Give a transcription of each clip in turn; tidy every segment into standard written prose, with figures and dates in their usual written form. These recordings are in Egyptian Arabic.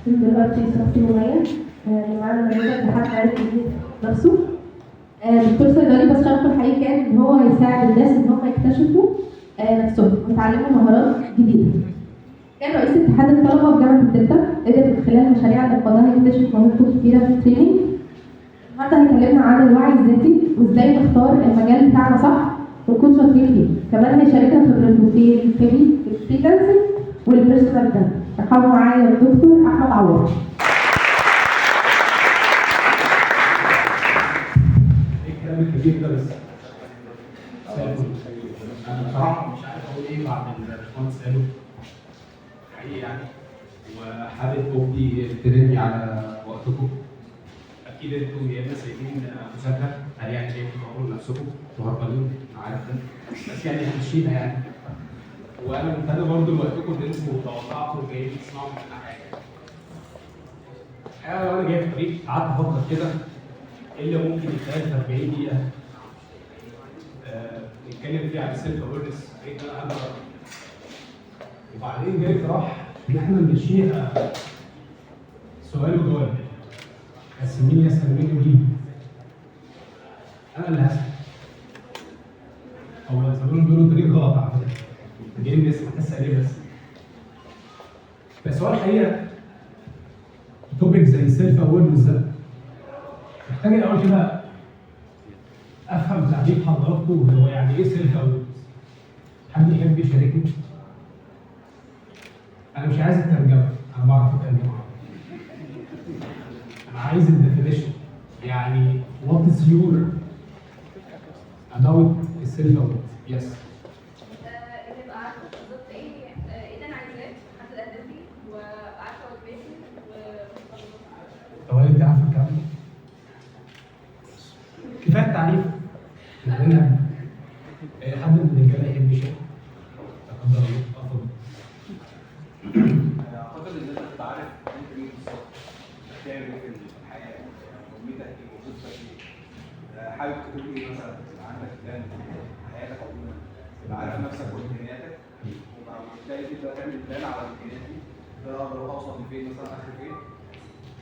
دلوقتي شخص مميز اللي معانا نموذج لحد عارف يبني نفسه. دكتور صيدلي، بس شغفه الحقيقي كان ان هو يساعد الناس ان هم يكتشفوا نفسهم ويتعلموا مهارات جديدة. كان رئيس اتحاد الطلبة في جامعه الدلتا، قدر من خلال المشاريع اللي قادها يكتشف موهبته الكبيرة في ال training. النهارده هيكلمنا عن الوعي الذاتي وازاي نختار المجال بتاعنا صح ونكون شاطرين فيه. كمان هيشاركنا خبرته في ال freelancing وال personal brand. رحبوا معايا الدكتور احمد عوض. ايه الكلام الكبير ده؟ بس انا بصراحة مش عارف اقول ايه بعد اللي الباشمهندس قاله حقيقي يعني، وحابب ابدي امتناني على وقتكم. اكيد انتم يا اما سايبين مذاكرة، هل يعني جايين تطوروا نفسكم وهربانين، انا عارف ده، بس يعني همشيها يعني. وانا ممتن برضه لوقتكم ان انتم توقعتوا وجايين تسمعوا مننا حاجة. انا وانا جاي في الطريق قعدت افكر كده ايه اللي ممكن يتقال في 40 دقيقة نتكلم فيه عن ال self awareness، ايه انا اقدر. وبعدين جاي اقتراح ان احنا نمشيها سؤال وجواب، بس مين يسال مين يجيب. انا اللي هسال. هو زمان بيقولوا طريق غلط على فكرة، جايين نسمع تسال ايه بس. بس هو الحقيقة topic زي ال self awareness ده محتاج الاول كده افهم تعريف حضراتكم هو يعني ايه self awareness. حد يحب يشاركني؟ انا مش عايز الترجمة، انا بعرف اترجم. انا عايز ال definition، يعني what is your about ال self awareness. yes، تبقى عارفه بالظبط ايه اللي انا عايزاه، حدد اهدافي وعارفه واجباتي و طب هل انت عارفه الكلام ده؟ كفاية التعريف. لان حد من الرجالة يحب يشارك؟ لا قدر الله، اتفضل. اعتقد ان انت تبقى عارف انت مين بالظبط، بتعمل ايه في الحياة، مهمتك ايه، وظيفتك ايه، حابب تكون ايه مثلا، تبقى عندك plan حياتك عموما، تبقى عارف نفسك وامكانياتك، وبالتالي تبدا تعمل plan على الامكانيات دي، اقدر اوصل لفين مثلا، اخر فين،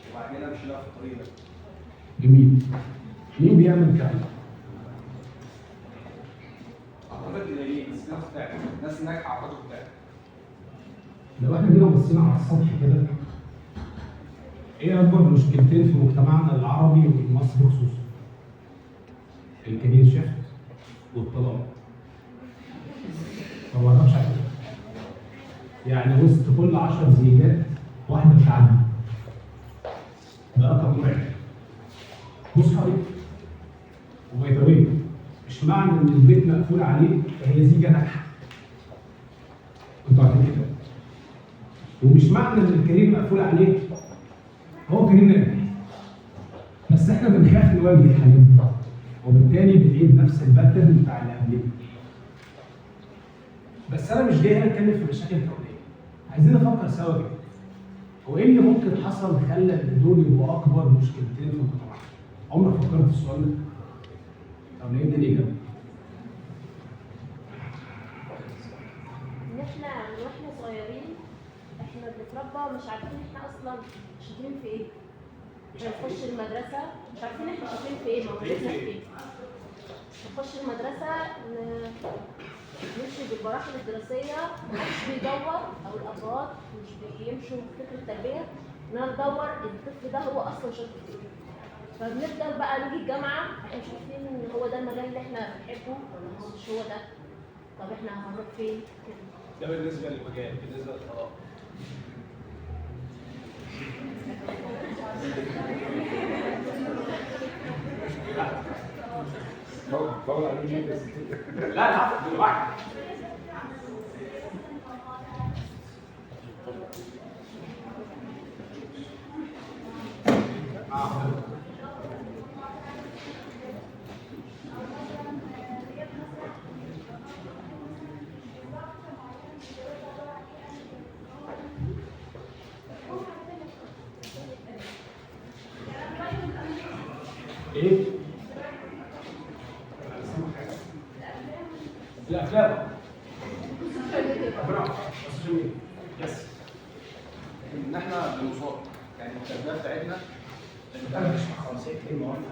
وبعدين امشي بقى في الطريق ده. جميل. مين بيعمل الكلام ده؟ اعتقد قليلين، بس الناس بتعمل، الناس الناجحة اعتقد بتعمل. لو احنا جينا بصينا على السطح كده، ايه اكبر مشكلتين في مجتمعنا العربي والمصري خصوصا؟ ال career shift والطلاق. ما بعرفش عليه. يعني وسط كل 10 زيجات واحدة بتعدي. ده رقم مرعب. بص حواليك. و by the way، مش معنى ان البيت مقفول عليه فهي زيجه ناجحة. انتوا عارفين كده؟ ومش معنى ان ال career مقفول عليه هو career ناجح. بس احنا بنخاف نواجه الحاجات دي، وبالتالي بنعيد نفس ال pattern بتاع اللي قبلنا. بس انا مش جاي هنا اتكلم في مشاكل كونية. عايزين نفكر سوا كده. هو ايه اللي ممكن حصل خلى ان دول يبقوا اكبر مشكلتين في المجتمع؟ عمرك فكرت في السؤال ده؟ طب ليه اديني اجابه؟ ان احنا من واحنا صغيرين احنا بنتربى مش عارفين احنا اصلا شاطرين في ايه. بنخش المدرسة مش عارفين احنا شاطرين في ايه، موهبتنا في ايه. نخش المدرسة نمشي بالمراحل الدراسية، محدش بيدور، او الابهات مش بيمشوا في فكرة التربية ان انا ندور الطفل ده هو اصلا شاطر في ايه. فبنفضل بقى نيجي الجامعة احنا مش عارفين ان هو ده المجال اللي احنا بنحبه ولا هو مش هو ده، طب احنا هنروح فين كده. ده بالنسبة للمجال، بالنسبة للطلاق. بقول عليه بس. لا لا بالواحد. ايه؟ الافلام. برافو. ال social media. yes. ان احنا بنصاب، يعني التربية بتاعتنا انا مش خلاص هي كلمة واحدة.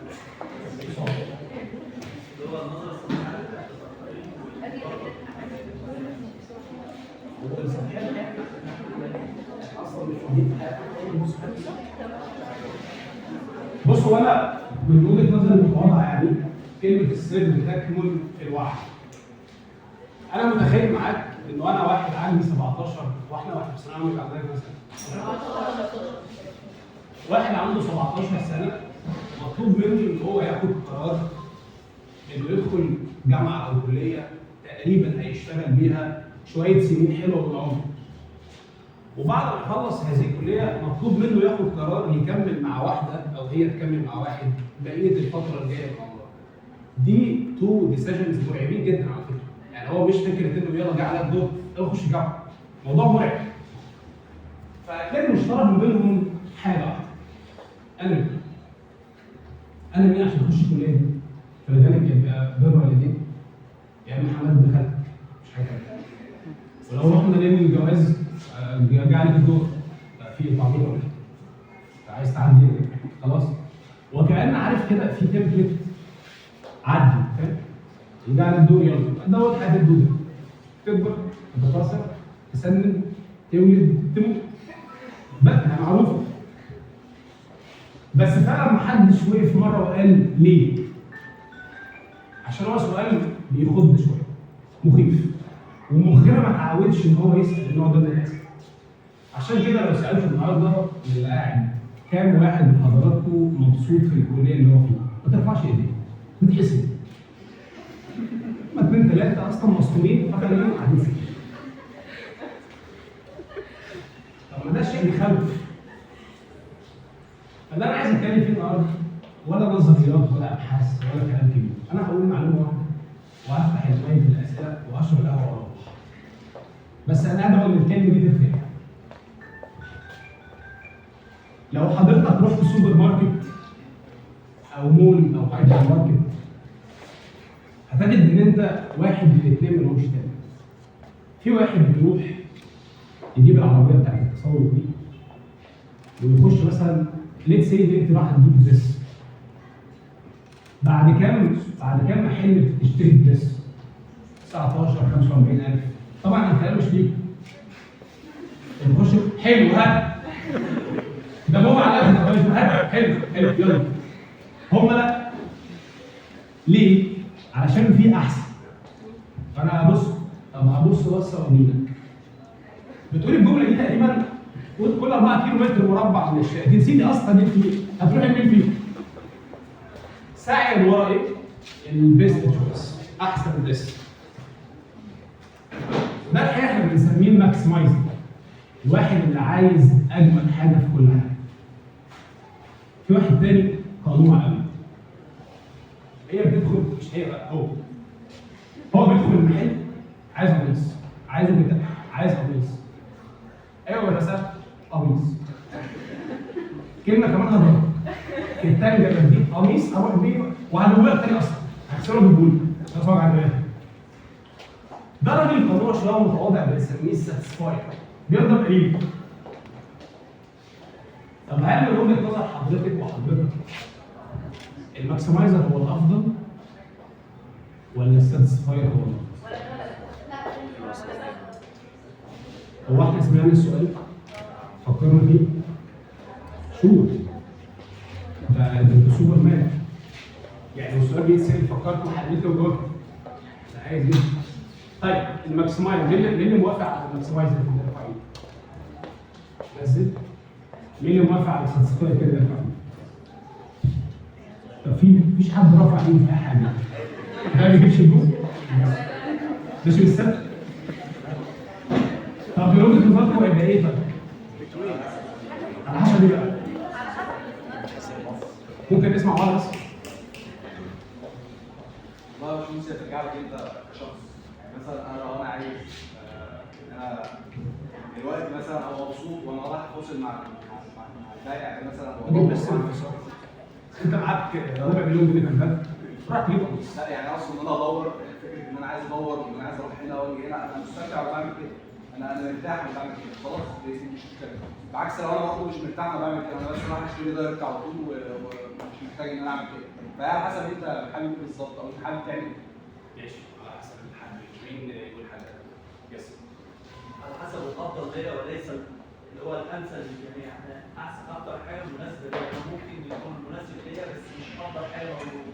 بص، هو انا من وجهه نظري المتواضعة يعني كلمة السر تكمن في الوعي. انا متخيل معاك انه انا واحد عندي 17، واحنا واحد في ثانوية عامة عندنا مثلا واحد عنده 17 سنة مطلوب منه ان هو ياخد قرار انه يدخل جامعه او كليه تقريبا هيشتغل بيها شوية سنين حلوة من عمره. وبعد ما يخلص هذه الكلية مطلوب منه ياخد قرار يكمل مع واحدة او هي تكمل مع واحد بقية الفترة الجاية من عمرها. دي two decisions مرعبين جدا على فكرة، يعني هو مش فكرة انه يلا جه على الدور يلا خش جامعه، موضوع مرعب. فهتلاقي المشترك ما بينهم حاجة واحدة. انا مين؟ انا مين عشان اخش الكلية دي؟ فلذلك يبقى بر والدين يا اما حماد بن خالتك، مش حاجة ثانية. ولو رحنا للجواز جعلك الدور في تعبير ولا ايه؟ عايز تعدي خلاص؟ وكأن عارف كده في template عدي، فاهم؟ يجعل الدور يلا دوت حياة الدور تكبر تتكاثر تسنن تولد تموت بقى معروفة. بس فعلا محدش وقف مرة وقال ليه؟ عشان هو سؤال بيخض شوية، مخيف، ومخنا ما اتعودش ان هو يسال النوع ده من الاسئلة. عشان كده لو سالت النهارده اللي قاعد كام واحد من حضراتكم مبسوط في الكلية اللي هو فيها؟ ما ترفعش ايديك، بتحسب. هما 2 3 اصلا مصدومين فخليهم قاعدين فيه. طب ما ده شيء بيخوف. فاللي انا عايز اتكلم فيه النهارده ولا نظريات ولا ابحاث ولا كلام كبير، انا هقول معلومة واحدة وهفتح المايك للاسئلة وهشرب القهوة واروح. بس انا ادعو ان الكلمة دي تفرق. لو حضرتك رحت سوبر ماركت او مول او هايبر ماركت هتجد ان انت واحد من اثنين ملهمش تاني. في واحد بيروح يجيب العربية بتاعت التسوق دي ويخش مثلا let's say ان انت رايح تجيب dress. بعد كام محل بتشتري dress؟ 19 45000. طبعا الكلام مش ليك. بتخش حلو هات ده هو على الاخر هات حلو حلو يلا. هم لا. ليه؟ علشان في احسن. فانا هبص، طب هبص بصة واجيلك. بتقولي الجملة دي تقريبا كل 4 كيلو متر مربع من الشارع، دي نسيتي اصلا انت هتروحي منين فيه؟ سعي ورا ايه؟ ال best choice، احسن dress. ده الحقيقة احنا بنسميه ال maximizer، الواحد اللي عايز اجمل حاجة في كل حاجة. في واحد تاني قنوع قوي. هي بتدخل، مش هي بقى، هو بيدخل المحل عايز قميص، عايزه كده، عايز قميص. ايوه يا بس قميص. كلمة كمان هضربك. التاني لما تجيب قميص هروح بيه وهدوبه تاني اصلا، هكسره بالبول، هتفرج على دماغي. ده راجل قنوع شوية متواضع بنسميه ال satisfier، بيرضى بقليل. طب هل من وجهه نظر حضرتك وحضرتك ال maximizer هو الافضل ولا ال satisfier هو الافضل؟ هو احنا سمعنا السؤال؟ فكرنا فيه؟ sure ده انت سوبر مان. يعني السؤال بيتسال فكرت وحليت وجاوبت. ده عايز جدا. طيب ال maximizer، مين اللي موافق على ال maximizer كده يرفع ايده؟ نزل. مين اللي موافق على ال satisfier كده يرفع ايده؟ طب في مفيش حد رفع ايده في اي حاجة. ده ما بيجيبش الجول؟ مش بالسبب. طب من وجهه نظركم هيبقى ايه طيب؟ على حسب ايه بقى؟ ممكن نسمع بعض بس؟ والله يا باشمهندس هي ترجع لك انت كشخص. يعني مثلا انا لو انا عايز ان انا دلوقتي مثلا ابقى مبسوط وانا رايح افاصل مع البائع مثلا، بس انت معاك ربع مليون جنيه في البنك راح تجيب قميص. لا يعني اقصد ان انا ادور، فكرة ان انا عايز ادور وان انا عايز اروح هنا واجي هنا، انا مستمتع وانا بعمل كده. انا مرتاح وانا بعمل كده، خلاص دي مش مشكلة. بعكس لو انا برضه مش مرتاح وانا بعمل كده، انا بس رايح اشتري direct على طول ومش محتاج ان انا اعمل كده. فهي على حسب انت حابب ايه بالظبط او انت حابب تعمل ايه. ماشي، على حسب انت حابب إيه. مين يقول حاجة؟ yes. على حسب الافضل ليا وليس اللي هو الامثل للجميع. انا احسن اكتر حاجة مناسبة ليا، ممكن يكون مناسب ليا بس مش افضل حاجة موجودة.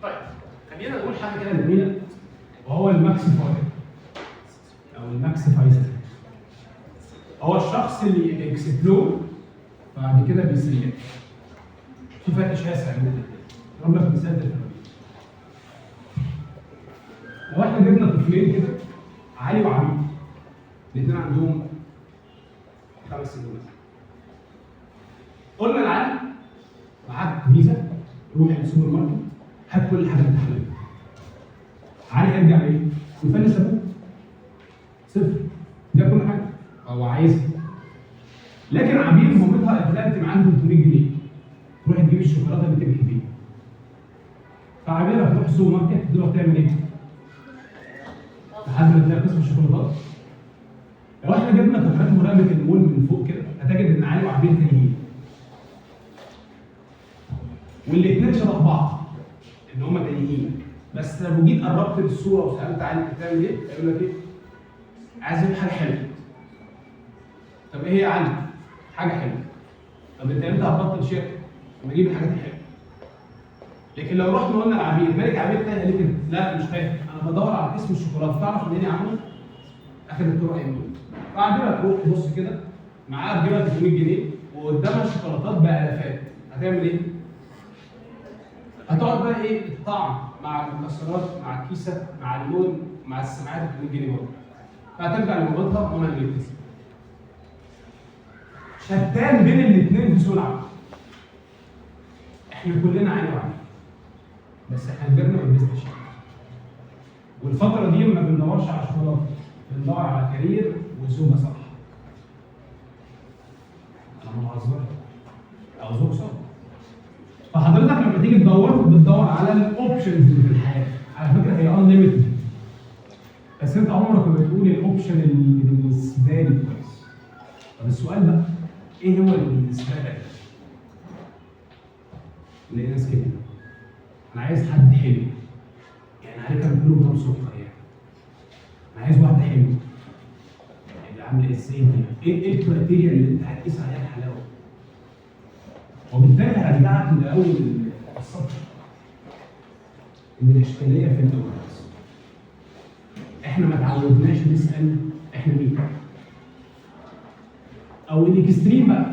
طيب خلينا نقول حاجة كده جميلة، وهو ال maxifier او ال maximizer. هو الشخص اللي explore بعد كده بي select. في فرق شاسع بين الاثنين. اضرب لك مثال دلوقتي. لو احنا جبنا طفلين كده، علي وعبيد، الاثنين عندهم 5 سنين مثلا. قلنا لعلي معاك فيزا، روح السوبر ماركت هات كل حاجة انت حاببها. علي هيرجع بايه؟ يفلس ابوه. صفر. ده كل حاجة هو عايزها. لكن عبير مامتها قالت لها انت معاك 300 جنيه، روحي تجيبي الشوكولاتة اللي انت بتحبيها. فعبير هتروح السوبر ماركت تروح تعمل ايه؟ لحد ما تلاقي قسم الشوكولاتات. لو احنا جبنا كاميرات مراقبة المول من فوق كده هتجد ان علي وعبير تانيين. والاثنين شبه بعض ان هما تانيين، بس لو جيت قربت للصورة وسالت علي انت بتعمل ايه؟ هيقول لك ايه؟ عايز اجيب حاجة حلوة. طب ايه هي يا علي؟ حاجة حلوة. طب انت امتى هتبطل شركة؟ لما اجيب الحاجات الحلوة. لكن لو رحنا قلنا لعبير، مالك عبير تاني؟ قال لك لا مش فاهم، انا بدور على اسم الشوكولاتة، تعرف منين يا عمو؟ اخد الطرق يمين. فعبير هتروح تبص كده معاها في جيبها 300 جنيه وقدامها شوكولاتات بالافات، هتعمل ايه؟ هتقعد بقى ايه؟ الطعم مع المكسرات مع الكيسة مع اللون مع السماعات 300 جنيه برضه. فهترجع لمامتها، ماما اللي جبت. شتان بين الاثنين في سوق العمل. احنا كلنا عيني وعيني، بس احنا كبرنا ولبسنا شيء. والفترة دي ما بندورش على شوكولاتة، بندور على career وزوجه صالحه. انا ما بهزرش، او زوج صالح. فحضرتك لما تيجي تدور بتدور على ال options اللي في الحياة، على فكرة هي unlimited. بس انت عمرك ما بتقول ال option اللي بالنسبة لي كويس. طب السؤال بقى ايه هو اللي بالنسبة لك؟ لقينا ناس كده، انا عايز حد حلو، يعني عليه كام كيلو جرام سكر، يعني انا عايز واحدة حلوة، يعني عامله ازاي دي؟ ايه ال criteria اللي انت هتقيس عليها الحلاوة؟ وبالتالي هرجعك لاول السطر، ان الاشكالية في الاول بس. احنا ما تعودناش نسال احنا مين. او ال extreme بقى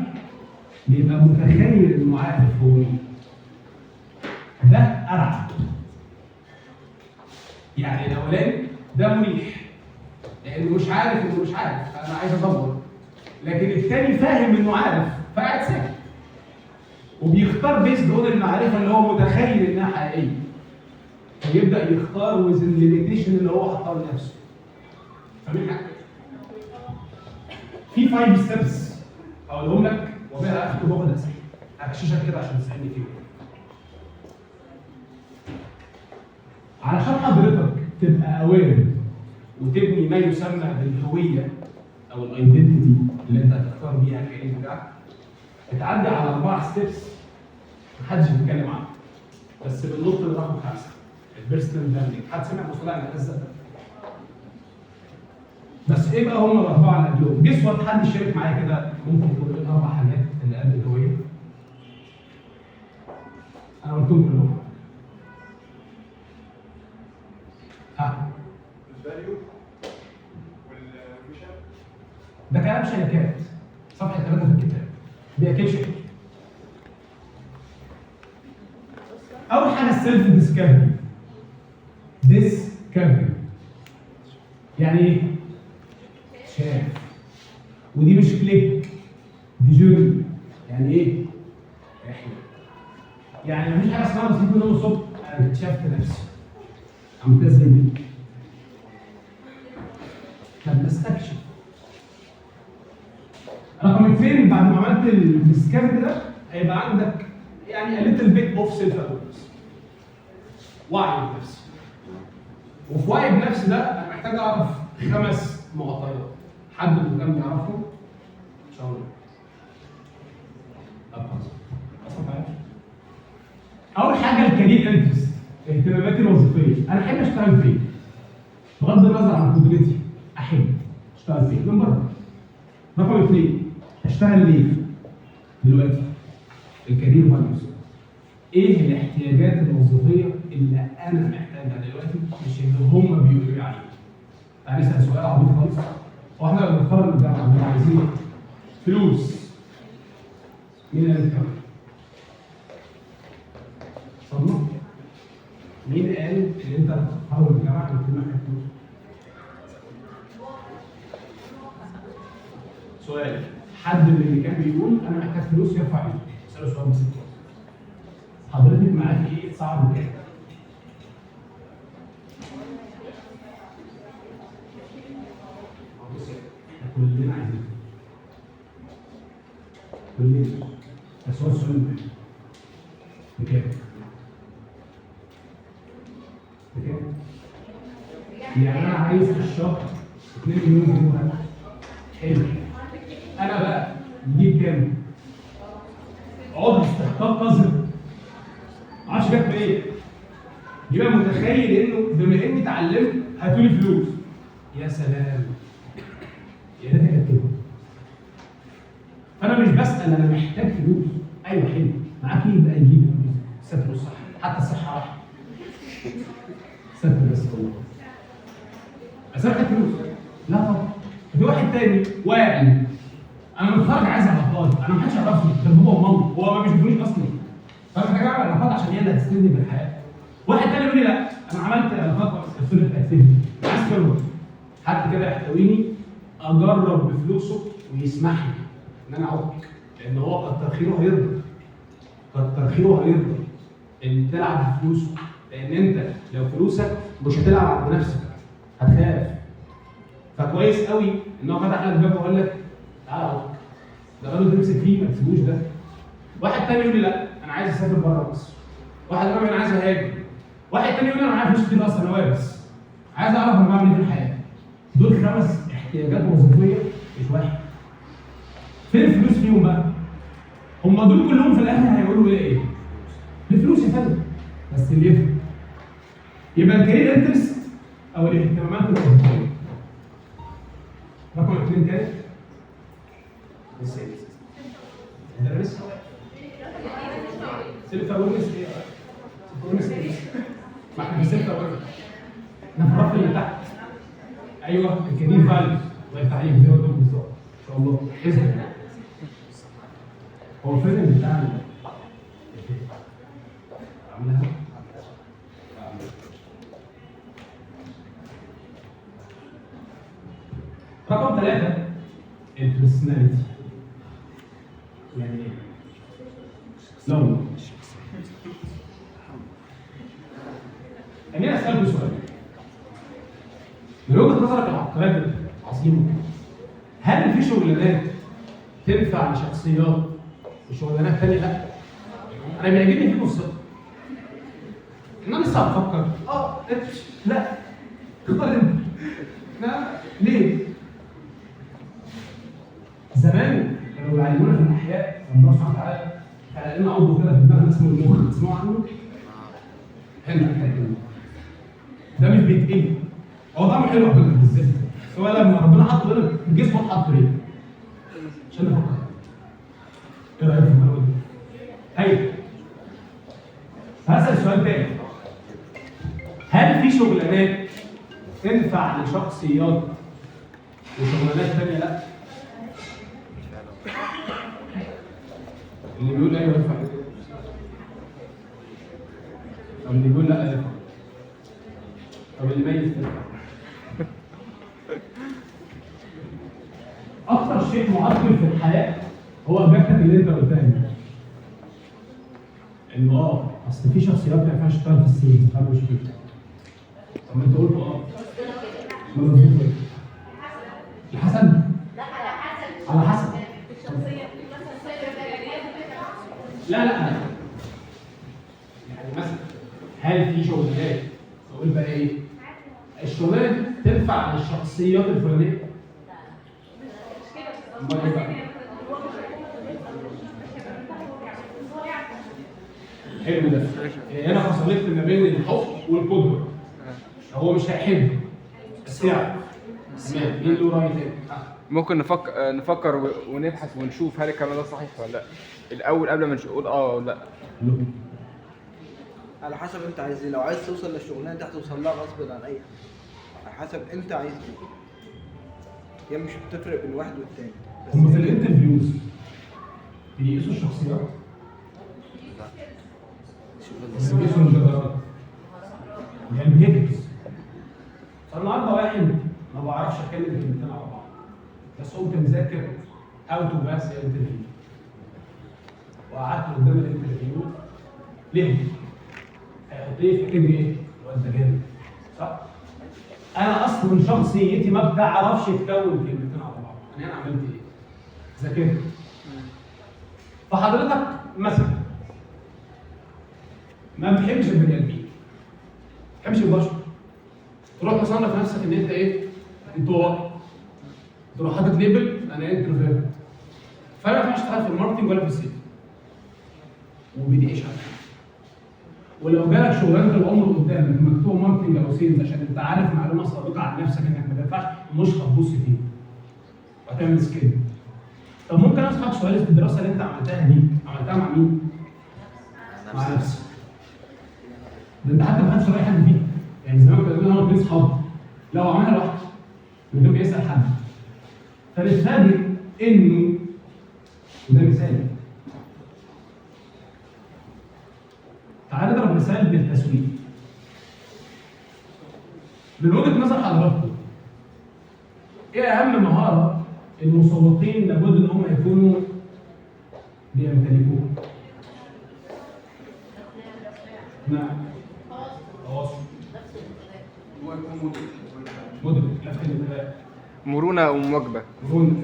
بيبقى متخيل انه عارف هو مين. ده ارعب. يعني الاولاني ده مريح لانه مش عارف انه مش عارف، فانا عايز ادور. لكن الثاني فاهم انه عارف فقاعد ساكت وبيختار based on المعرفة اللي هو متخيل انها حقيقية. فيبدا يختار within limitation اللي هو حطها لنفسه. فاهمين حاجة؟ في 5 steps هقولهم لك وبها اخد باخد اسئلة. هغششك كده عشان تسالني فيهم. علشان حضرتك تبقى aware وتبني ما يسمى بالهوية او ال identity اللي انت هتختار بيها ال career بتاعك، بتعدي على 4 steps محدش بيتكلم عنها، بس بالنط لرقم 5 ال personal branding. حد سمع مصطلح الازرق ده؟ بس ايه بقى هم الاربعة اللي قبلهم؟ guess what، حد يشارك معايا كده ممكن تقول ايه الاربع حاجات اللي قبل الهوية؟ انا قلتهم كلهم. ها؟ ال value وال mission. ده كلام شركات، صفحة 3 في الكتاب بياكلش. اول حاجة ال self discovery. discovery يعني ايه؟ شاف. ودي مش click، دي journey. يعني ايه؟ رحله. يعني مفيش حاجة اسمها بصيت من الصبح انا اكتشفت نفسي. عملتها ازاي دي؟ طب بستكشف. رقم 2 بعد ما عملت ال discovery ده هيبقى عندك يعني a little bit of self awareness. وعي بنفسي. وفي وعي بنفسي ده انا محتاج اعرف 5 معطيات. حد من كان بيعرفه؟ ان شاء الله. طب خلاص اصلا عارف. اول حاجة ال career interest، اهتماماتي الوظيفية، انا احب اشتغل فين؟ بغض النظر عن قدرتي احب اشتغل فين؟ من بره. رقم اثنين، اشتغل ليه؟ دلوقتي ال career values، ايه الاحتياجات الوظيفية اللي انا محتاجها دلوقتي مش اللي هم بيقولوا لي عليها. تعالى نسال سؤال عبيط خالص، هو احنا لما بنتخرج من الجامعة بنبقى عايزين ايه؟ فلوس. مين اللي قال الكلام؟ صدمة؟ مين قال ان انت لما تتخرج من الجامعة بتكون محتاج فلوس؟ سؤال، حد من اللي كان بيقول انا محتاج فلوس يرفع ايده، اساله سؤال بسيط خالص. حضرتك معاك ايه صعب كام؟ بص احنا كلنا عايزين كلنا، بس هو السؤال مهم. بكام؟ بكام؟ يعني انا عايز في الشهر 2 مليون جنيه. حلو. انا بقى نجيب كام؟ عضو استحقاق قذر. معرفش جت منين. يبقى متخيل انه بما اني اتعلمت هاتولي فلوس. يا سلام. يا ريتها كانت كده. فانا مش بسال انا محتاج فلوس. ايوه حلو، معاك ايه بقى يجيب فلوس؟ ستر والصحة، حتى الصحة راحت. ستر بس والله. بس انا محتاج فلوس. لا طبعا. في واحد تاني واعي، انا متخرج عايز علاقات، انا ما حدش يعرفني غير بابا وماما، هو ما بيشوفونيش اصلا. فانا محتاج اعمل علاقات عشان هي اللي هتسندني بالحياة. واحد تاني يقول لي لا انا عملت علاقات بس هتسيبني، عايز خبره. حد كده يحتويني، اجرب بفلوسه ويسمح لي ان انا اعك، لان هو كتر خيره هيرضى. كتر خيره هيرضى ان تلعب بفلوسه، لان انت لو فلوسك مش هتلعب عند نفسك، هتخاف. فكويس قوي ان هو فتح لك باب وقال لك تعالى عك، ده راجل تمسك فيه ما تسيبوش ده. واحد تاني يقول لي لا انا عايز اسافر بره مصر. واحد رابع انا عايز اهاجر. واحد تاني يقول لي انا معايا فلوس كتير اصلا انا وارث، عايز اعرف انا بعمل ايه في الحياة. دول 5 احتياجات وظيفية مش واحد. فين الفلوس فيهم بقى؟ هم دول كلهم في الاخر هيقولوا ايه؟ الفلوس يا فندم، بس اللي يفهم. يبقى ال career interest او الاهتمامات الوظيفية. رقم 2 كانت لسه ايه؟ ده لسه self awareness ايه؟ self awareness ايه؟ ما احنا في self awareness، احنا في الرف اللي تحت. ايوه ال career values، الله يفتح عليك زي ما قلت بالظبط ان شاء الله. اذن هو فين البتاع اللي عاملها؟ رقم 3 ال personality. يعني ايه؟ لو خليني اسالكم سؤال، من وجهه نظرك العبقرية العظيمة، هل في شغلانات تنفع لشخصيات وشغلانات ثانية لا؟ انا بيعجبني فيكم الصدق. انا لسه هفكر لا اختار انت. لا ليه؟ زمان كانوا بيعلمونا في الاحياء ربنا سبحانه وتعالى خلق لنا عضو كده في دماغنا اسمه المخ، تسمعوا عنه؟ هنا ده مش بيتقلي، هو طعمه حلو على فكرة بالزبده، بس هو لما ربنا حطه هنا في جسمه اتحط ليه؟ عشان نفكر. ايه رايك في المعلومة دي؟ هايل. هسأل سؤال تاني، هل في شغلانات تنفع لشخصيات وشغلانات تانية لا؟ اللي بيقول ايوه يرفع ايده. طب اللي بيقول لا يرفع. طب اللي ميت يرفع. اكتر شيء معطل في الحياة هو اجابتك اللي انت قلتها دي. انه اصل في شخصيات ما ينفعش تشتغل في ال sales، انا مش كده. طب ما انت قلت ما ايه؟ الحسد؟ لا على حسب. على حسب الشخصية. لا لا يعني مثلا هل في شغلانات اقول بقى ايه؟ الشغلانة دي تنفع للشخصيات الفلانية؟ امال ايه بقى؟ حلو ده. هنا فصلت ما بين الحب والقدرة. هو مش هيحب بس يعرف. تمام. مين له راي تاني؟ ممكن نفكر ونبحث ونشوف هل الكلام ده صحيح ولا لا الاول قبل ما نقول اه ولا لا. على حسب انت عايز ايه. لو عايز توصل للشغلانه انت هتوصل لها غصب عن اي حد، على حسب انت عايز ايه. هي مش بتفرق بين واحد والتاني. هم في ال interviews بيقيسوا الشخصيات؟ بيقيسوا الجدارات، يعني behaviors. فالنهارده واحد ما بعرفش اتكلم كلمتين على بعض، بس قمت مذاكر how to pass interview وقعدت قدام ال interview. ليه؟ هيحطني في category ايه؟ هو انت جامد صح؟ انا اصلا شخصيتي ما بتعرفش تكون كلمتين على بعض. انا هنا عملت ايه؟ ذاكرت. فحضرتك مثلا ما بتحبش البني ادمين، ما بتحبش البشر، تروح مصنف نفسك ان انت ايه؟ انطوائي، تروح حاطط label انا introvert، فانا ما ينفعش اشتغل في ال marketing ولا في ال sales، وبتعيش على كده. ولو جالك شغلانة العمر قدامك مكتوب marketing او sales عشان انت عارف معلومة سابقه عن نفسك انك ما تنفعش، مش هتبص فيه وهتعمل skip. طب ممكن اسالك سؤال؟ في الدراسة اللي انت عملتها دي عملتها مع مين؟ مع نفسك. ده انت حتى ما خدتش راي حد فيها. يعني زمان كنا بنقول انا واثنين اصحاب، لو عملها لوحده من غير ما يسال حد. فنتفاجئ انه، وده مثال، تعال نضرب مثال بالتسويق. من وجهه نظر حضراتكم ايه اهم مهارة المسوقين لابد ان هم يكونوا بيمتلكوها؟ نعم، تواصل، هو يكون مدرك، مدرك، لفت الانتباه، مرونة ومواكبه، مرونة،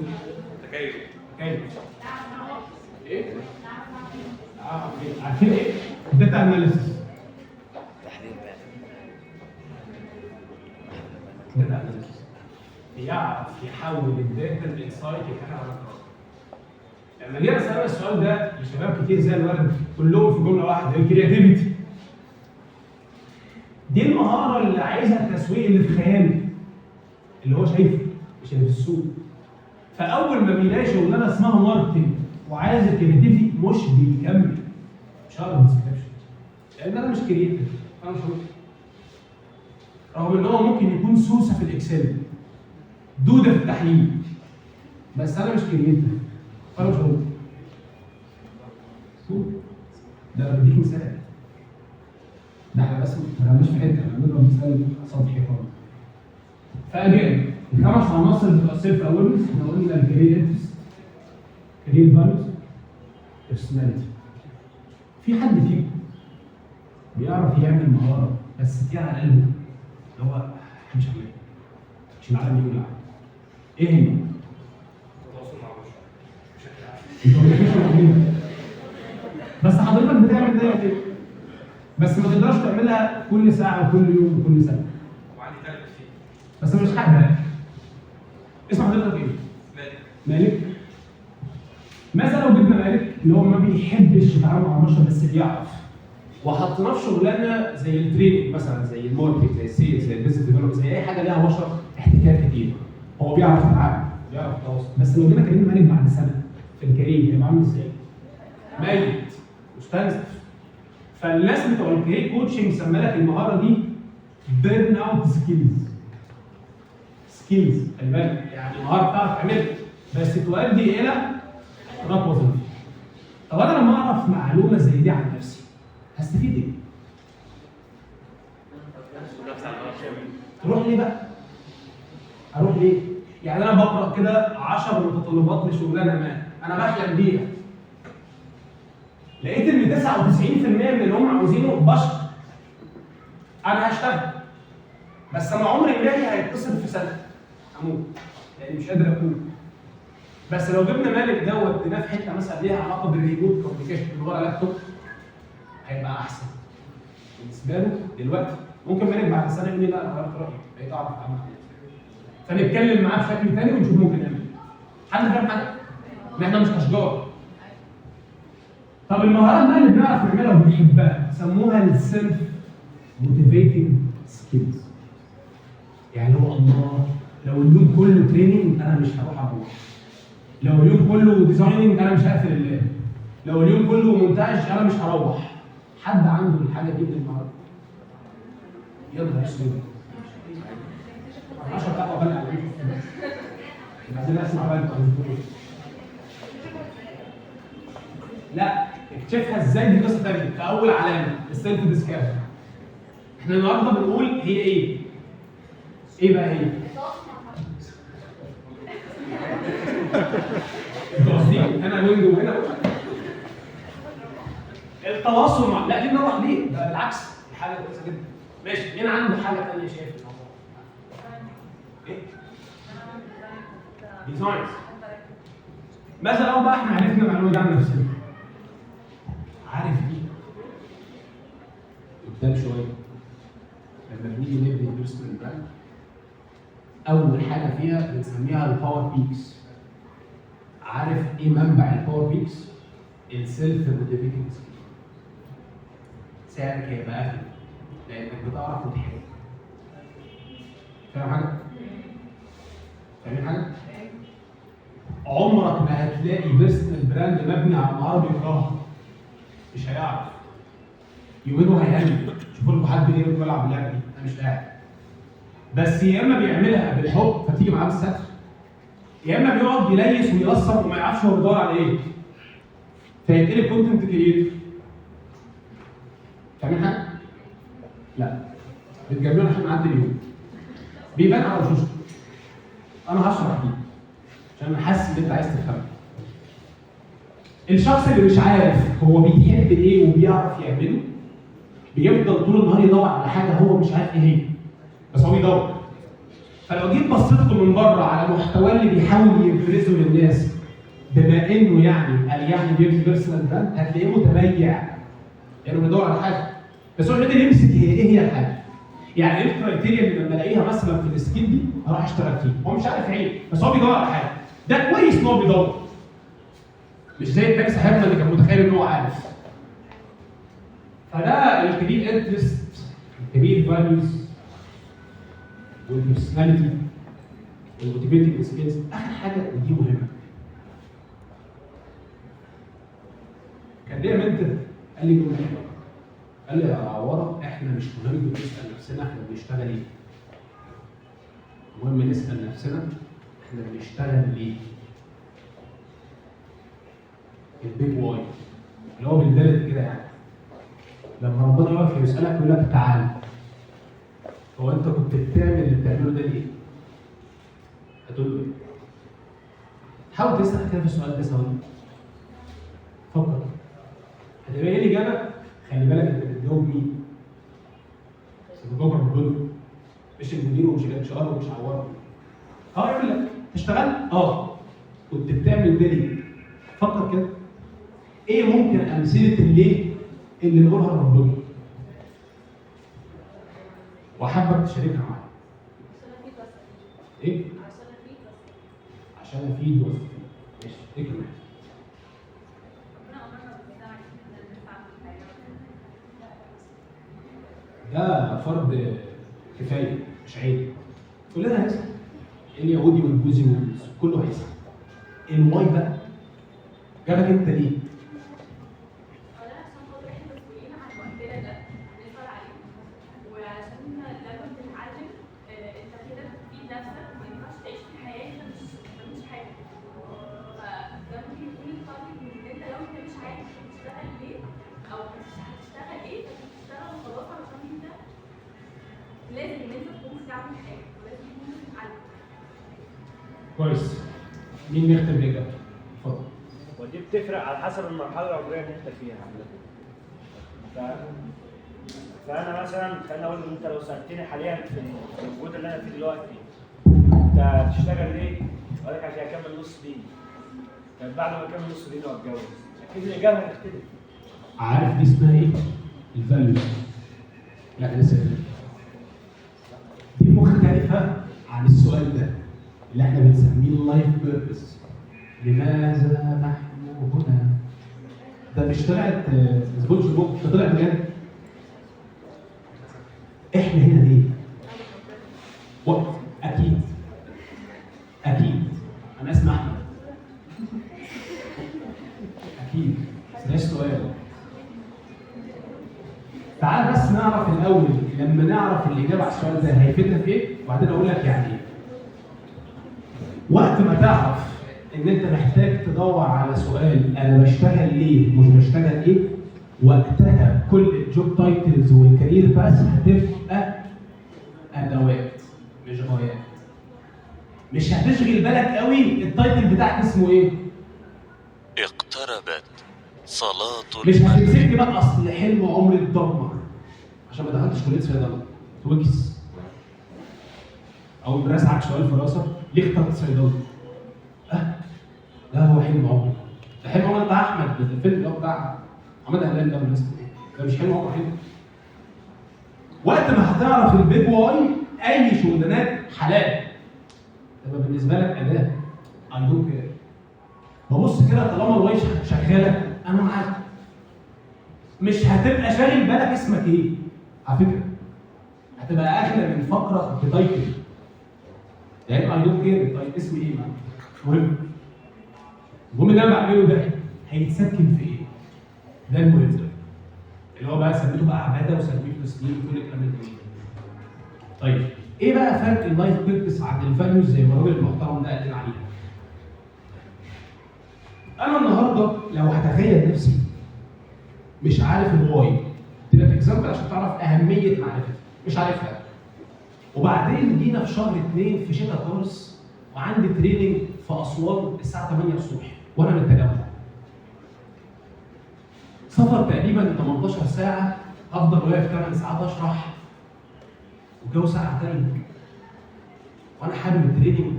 تكيف، تكيف، ايه؟ عارفين ايه؟ data analysis، تحليل بيانات، data analysis بيعرف يحول ال data ل insight يتعمل على الدراسة. لما جينا سالنا السؤال ده لشباب كتير زي الورد كلهم في جملة واحدة، ال creativity. دي المهارة اللي عايزها التسويق اللي في خياله، اللي هو شايفه مش اللي في السوق. فاول ما بيلاقي شغلانة اسمها marketing وعايز ال creativity مش بيكمل، مش هقرا description لان انا مش creative، انا مش هروح. رغم ان هو ممكن يكون سوسة في ال Excel، دوده في التحليل، بس انا مش creative فانا مش هروح. ده انا بديك مثال، ده احنا بس ما دخلناش في حتة، احنا بنضرب مثال سطحي خالص. ف again الخمس عناصر بتوع ال self awareness احنا قلنا ال career interest، career values، personality. في حد فيكم بيعرف يعمل مهارة بس تقيلة على قلبه، اللي هو مش عاملها عشان العالم يولع؟ ايه هي؟ التواصل مع البشر بشكل عام. انت ما بتعملش مع بس حضرتك بتعمل ده كده، بس ما تقدرش تعملها كل ساعة وكل يوم وكل سنة. وعندي talent فيه. بس مش حاجة. اسم حضرتك ايه؟ مالك. مالك. مثلا لو جبنا مالك اللي هو ما بيحبش يتعامل مع البشر بس بيعرف، وحطيناه في شغلانة زي ال training مثلا، زي ال marketing، زي ال sales، زي ال business development، زي اي حاجة ليها بشر احتكاك كتير، هو بيعرف يتعامل، بيعرف يتواصل. بس لو جينا كلمنا مالك بعد سنة في ال career هيبقى عامل ازاي؟ ميت، مستنزف. فالناس بتوع ال career coaching سمى لك المهارة دي burn out skills. skills خلي بالك، يعني مهارة بتعرف تعملها بس تؤدي الى احتراق وظيفي. طب انا لما اعرف معلومة زي دي عن نفسي هستفيد ايه؟ تروح ليه بقى؟ اروح ليه؟ يعني انا بقرا كده 10 متطلبات لشغلانه ما انا بحلم بيها، لقيت ان 99% من اللي هم عاوزينه بشر. انا هشتغل بس انا عمري المالي هيتصل في سنة هموت لاني مش قادر اكون. بس لو جبنا مالك دوت اديناه في حتة مثلا ليها علاقة بال remote communication من ورا لابتوب هيبقى احسن بالنسبة له دلوقتي. ممكن مالك بعد سنة يقول لي لا انا غيرت رايي، بقيت اعرف اتعامل مع الناس. فنتكلم معاه بشكل ثاني ونشوف ممكن نعمل ايه. حد فاهم حاجة؟ ان احنا مش اشجار. طب المهارات بقى اللي بنعرف نعملها وبنحبها سموها ال self motivating skills. يعني هو الله لو اليوم كله training انا مش هروح اروح. لو اليوم كله designing انا مش هقفل ال lap. لو اليوم كله مونتاج انا مش هروح. حد عنده الحاجة دي من المهارات؟ يا نهار اسود. 10 دقايق وبلع عليك. عايزين اسمع بقى انتوا عايزين ايه. لا اكتشفها ازاي دي قصة ثانية. في اول علامة ال self discovery. احنا النهارده بنقول هي ايه؟ ايه بقى هي؟ انتوا قاصدين انا wing وهنا التواصل مع لا ليه نروح ليه؟ ده بالعكس دي حاجة كويسة جدا. ماشي، مين عنده حاجة ثانية شايف الموضوع؟ ايه؟ designs. مثلا لو بقى احنا عرفنا المعلومة دي عن نفسنا. عارف دي قدام شوية لما بنيجي نبني personal brand اول حاجة فيها بنسميها ال power peaks. عارف ايه منبع ال power peaks؟ ال self motivating skill. سعرك هيبقى اغلى لانك بتعرف وتحب. فاهم حاجة؟ فاهمين حاجة؟ عمرك ما هتلاقي personal brand مبني على مهارة بيكرهها. مش هيعرف. يومين وهيهنج، شوفوا لكم حد ليه بيلعب اللعبة دي، انا مش لاعب. بس يا اما بيعملها بالحب فتيجي معاه بالستر، يا اما بيقعد يليس ويقصر وما يعرفش هو بيدور على ايه. فيتقلب content creator. فاهمين حاجة؟ لا. بتجاملونا عشان نعدي اليوم. بيبان على وشوشكم. انا هشرح دي عشان انا حاسس ان انت عايز تفهمها. الشخص اللي مش عارف هو بيحب ايه وبيعرف يعمله بيفضل طول النهار يدور على حاجة هو مش عارف ايه هي، بس هو بيدور. فلو جيت بصيت له من بره على محتواه اللي بيحاول يبرزه للناس بما انه يعني قال يعني بيبني personal brand هتلاقيه متبيع، لانه بيدور على حاجة بس هو مش قادر يمسك هي ايه هي الحاجة. يعني ايه ال criteria اللي لما الاقيها مثلا في ال skill دي هروح اشتغل فيه؟ هو مش عارف ايه بس هو بيدور على حاجة. ده كويس ان هو بيدور، مش زي التاني صاحبنا اللي كان متخيل ان هو عارف. فده ال career interest، ال career values، وال personality، وال motivating skills. اخر حاجة ودي مهمة، كان ليا mentor قال لي جملة حلوة، قال لي يا عواره احنا مش مهم نسال نفسنا احنا بنشتغل ايه، المهم نسال نفسنا احنا بنشتغل ليه. ال big why اللي هو بالبلد كده، يعني لما ربنا يقف يسالك يقول لك تعالى هو انت كنت بتعمل اللي بتعمله ده ليه؟ هتقول له ايه؟ حاول تسرح كده في السؤال ده ثواني. فكر. هتبقى ايه الاجابة؟ خلي بالك انت بتجاوب مين؟ بس بتجاوب ربنا مش المدير ومش ال HR ومش عوار. يقول لك تشتغل؟ كنت بتعمل ده ليه؟ فكر كده. ايه ممكن امثلة الليه اللي نقولها لربنا؟ وحابك تشاركها معايا. ايه؟ عشان افيد واستفيد. ماشي، ايه كمان؟ ده فرض كفاية مش عيب. كلنا هنسأل. اليهودي والبوذي كله هيسأل. ال why بقى جابك انت ليه؟ عشان خاطر احنا مسؤولين عن وقتنا ده نسأل عليه، وعشان لما بتتعلم انت كده بتفيد نفسك، ما ينفعش تعيش في حياة انت مش حاجة. فده ممكن يكون ال target ان انت لو انت مش عارف هتشتغل ليه او هتشتغل ايه، فانت بتشتغل وخلاص، علشان انت لازم ان انت تكون بتعمل حاجة ولازم تكون بتتعلم. كويس. مين يختم الإجابة؟ اتفضل. ودي بتفرق على حسب المرحلة العمرية اللي انت فيها. فانا مثلا خلينا اقول ان انت لو سالتني حاليا في الوجود اللي انا فيه دلوقتي انت هتشتغل ليه؟ اقول لك عشان اكمل نص ديني. طب بعد ما اكمل نص ديني واتجوز اكيد الاجابة هتختلف. عارف دي اسمها ايه؟ ال values. لا لسه عن السؤال ده اللي احنا بنسميه ال life purpose، لماذا نحن هنا؟ ده مش طلعت سبونج بوب، ده طلع بجد. احنا هنا ليه؟ وقت اكيد اكيد انا اسمي احمد اكيد، بس ده السؤال. تعال بس نعرف الاول، لما نعرف الاجابة على السؤال ده هيفيدنا في ايه، وبعدين اقول لك يعني ايه. وقت ما تعرف ان انت محتاج تدور على سؤال انا بشتغل ليه مش بشتغل ايه، وقتها كل ال job titles وال career path هتبقى ادوات مش غايات. مش هتشغل بالك قوي ال title بتاعك اسمه ايه. اقتربت صلاة مش هتمسكني بقى اصل حلم عمري اتدمر عشان ما دخلتش كليه صيدلة توجس، او راسعك سؤال في راسك ليه اخترت صيدلة؟ لا هو حلم عمري، ده حلم عمري بتاع احمد، ده الفيلم اللي هو بتاع محمد هلال ده والناس دي، ده مش حلم عمري حلم. وقت ما هتعرف ال big why اي شغلانات حلال تبقى بالنسبة لك اداه. I don't care. ببص كده طالما ال why شغالة انا معاك، مش هتبقى شاغل بالك اسمك ايه. على فكرة هتبقى اغنى من فقره ب title، لان I don't care اسمي ايه، مش مهم. المهم اللي انا بعمله ده هيتسكن في ايه؟ ده المهم، اللي هو بقى سميته بقى عباده وسميته تسليم وكل الكلام الجميل ده. طيب ايه بقى فرق ال life purpose عن ال values زي ما الراجل المحترم ده قال لنا عليها؟ انا النهارده لو هتخيل نفسي مش عارف ال why، ادي لك example عشان تعرف اهمية معرفتها، مش عارفها. وبعدين جينا في شهر 2 في شتاء خالص وعندي training في اسوان الساعة 8 الصبح وانا من التجمع. سفر تقريبا 18 ساعة، هفضل واقف 8 ساعات اشرح والجو ساعة تلج وانا حابب ال training،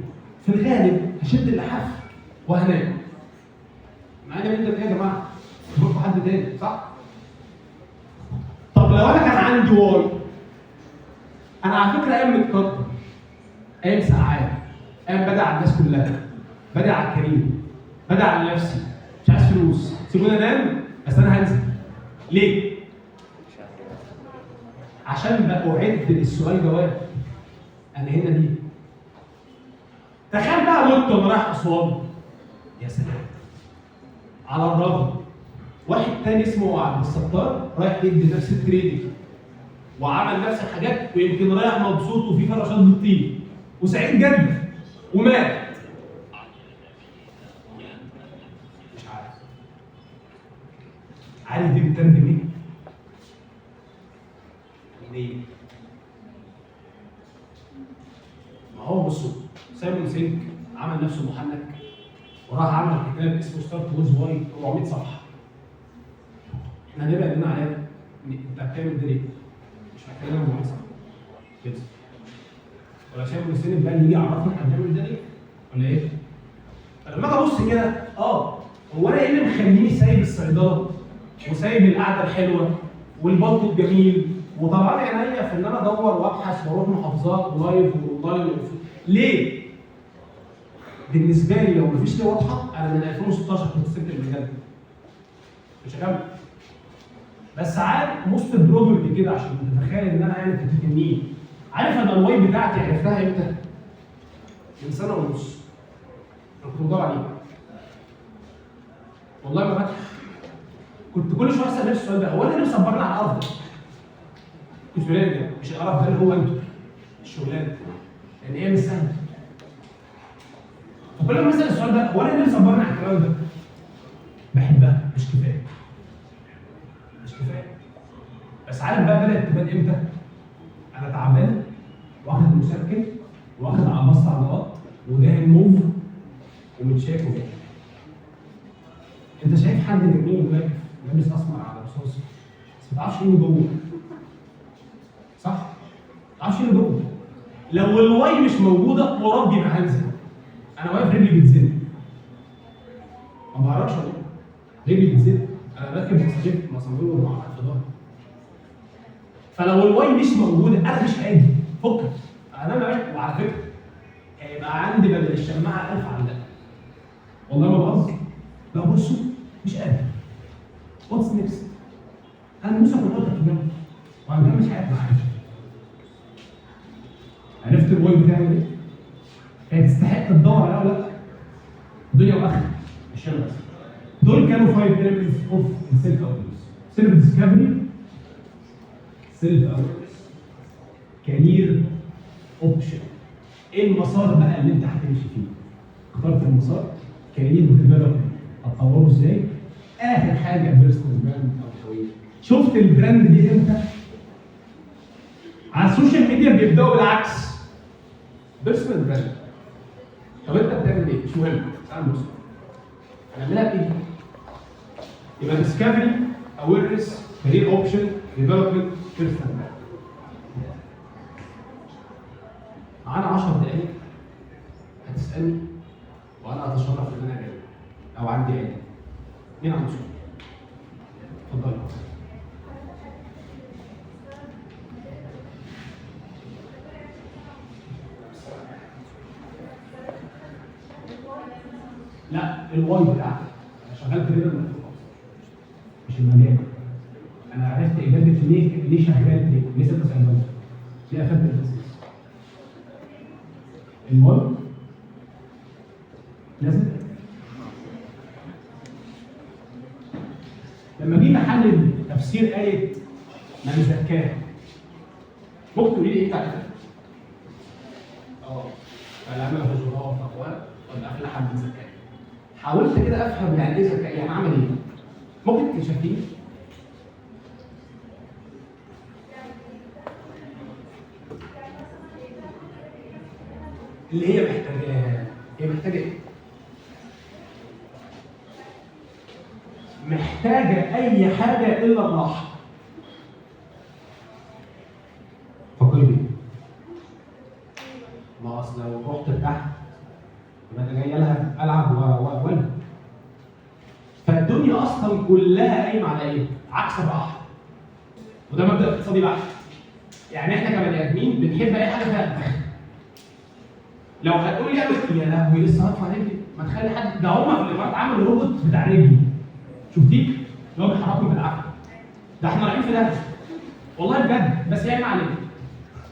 في الغالب هشد اللحاف وهنام. معانا مين ده يا جماعة؟ نروح حد تاني صح؟ طب لو انا كان عندي why، انا على فكرة قايم متكتر، قايم ساعات، قايم بدع على الناس كلها، بدع على الكريم، بدع على نفسي، مش عايز فلوس، سيبوني انام بس انا هنزل. ليه؟ عشان بقى اعد للسؤال جواب. انا هنا ليه؟ تخيل بقى مت وانا رايح اسوان، يا سلام. على الرغم واحد تاني اسمه عبد الستار رايح يدي نفس ال training وعمل نفس الحاجات ويمكن رايح مبسوط وفي فراشات بتطير وسعيد جدا ومات. مش عارف. عارف دي بتترجم ايه؟ ليه؟ ما هو بصوا، سايمون سينك عمل نفسه محنك وراح عمل كتاب اسمه Start with Why 400 صفحة. احنا هنبقى قلنا عليها انت بتعمل ده ليه؟ مش محتاجين 400 صفحة. كده. ولا سايمون سينك بقى اللي يجي يعرفنا احنا بنعمل ده ليه؟ ولا ايه؟ فلما اجي ابص كده هو انا ايه اللي مخليني سايب الصيدله وسايب القعدة الحلوة والبلطو الجميل وطبعا عينيا في ان انا ادور وابحث واروح محافظات و live و online ليه؟ بالنسبة لي لو مفيش ليه واضحة، انا من 2016 كنت سبت المجال ده. مش هكمل. بس عارف most probably كده عشان تتخيل ان انا يعني كنت تنين. عارف انا ال why بتاعتي عرفتها امتى؟ من سنة ونص. انا كنت بدور عليه. والله ما بضحك. كنت كل شوية اسال نفسي السؤال ده، هو انا ليه مصبرنا على القرف ده؟ الشغلانة ده مش القرف ده اللي هو انتوا الشغلانة، لان هي مش سهلة. فكل ما اسال السؤال ده، هو انا ليه مصبرنا على الكلام ده؟ بحبها مش كفاية. مش كفاية. بس عارف بقى بدات تبان امتى؟ انا تعبان واخد مسكن واخد عبص عضلات ودهن موف ومتشاك وجاي. انت شايف حد جميل واقف لابس اسمر على رصاصي بس ما تعرفش ايه اللي جوه. صح؟ ما تعرفش ايه اللي جوه. لو ال why مش موجودة وربي ما هنزل. انا واقف رجلي بتزن. ما بعرفش والله. رجلي بتزن. انا راكب مسامير مسامير ومعقد في ظهري. فلو ال why مش موجودة انا مش هاجي. فكك. انا ما وعلى فكرة هيبقى عندي بدل الشماعه 1000 علاقة. والله ما بهزر. لا بصوا مش قادر. what's next؟ هنبص كلها في جنب وهنكمل حياتنا عادي. عرفت ال why بتعمل ايه؟ هي تستحق تدور عليها ولا لا؟ دنيا واخره مش انا بس. دول كانوا 5 elements of self awareness. self discovery، self awareness، career option. ايه المسار بقى اللي انت هتمشي فيه؟ اخترت المسار، career development، هتطوره ازاي؟ اخر حاجة personal brand او الهوية. شفت ال brand دي امتى؟ على ال social media بيبداوا بالعكس. personal brand. طب انت بتعمل ايه؟ مش مهم، تعال نبص. هنعملها بايه؟ يبقى discovery، awareness، career option، development، personal brand. معانا 10 دقايق هتسالني وانا اتشرف ان انا اجاوب او عندي علم. مين عنده سؤال؟ اتفضلي. لا ال why بتاعتك. انا شغال trainer مش المجال. انا عرفت اجابه ليه شغال ليه؟ ليه سبت صيدلة؟ ليه قفلت ال business؟ ال why لازم. لما جينا نحلل تفسير آية من زكاها، ممكن تقولي لي ايه تعريفها؟ فالعمل فجورها وتقواها قد افلح من زكاها. حاولت كده افهم يعني ايه زكاة، يعني اعمل ايه؟ ممكن تشاركيني؟ اللي هي محتاجاه، هي محتاجه ايه؟ محتاجه اي حاجة الا الراحة. فكري بيه. ما اصل لو رحت ارتحت يبقى انا جاي العب والعب. فالدنيا اصلا كلها قايمة على ايه؟ عكس الراحة. وده مبدا اقتصادي بحت. يعني احنا كبني ادمين بنحب اي حاجة فيها دخل. لو هتقول لي يا لهوي لسه هرفع رجلي، ما تخلي حد، ده هم في الامارات عملوا روبوت بتاع رجلي. شفتيه؟ اللي هو بيحركهم بالعافية. ده احنا رايحين في ده والله بجد، بس هي ما علينا.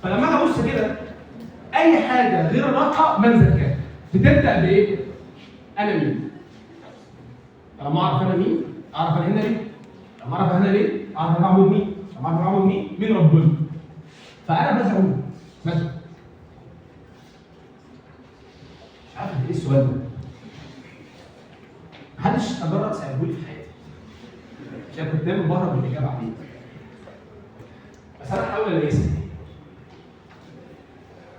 فلما اجي ابص كده اي حاجة غير الراحة من زكاها بتبدا بايه؟ انا مين؟ لما اعرف انا مين، اعرف انا هنا ليه؟ لما اعرف انا هنا ليه، اعرف انا بعبد مين؟ لما اعرف انا بعبد مين؟ مين ربنا؟ فانا بزعم مثلا. مش عارف ايه السؤال ده. محدش تجرأ سألهولي في حياتي. عشان كنت دايما بهرب من الاجابة عليه. بس انا هحاول الاقيها.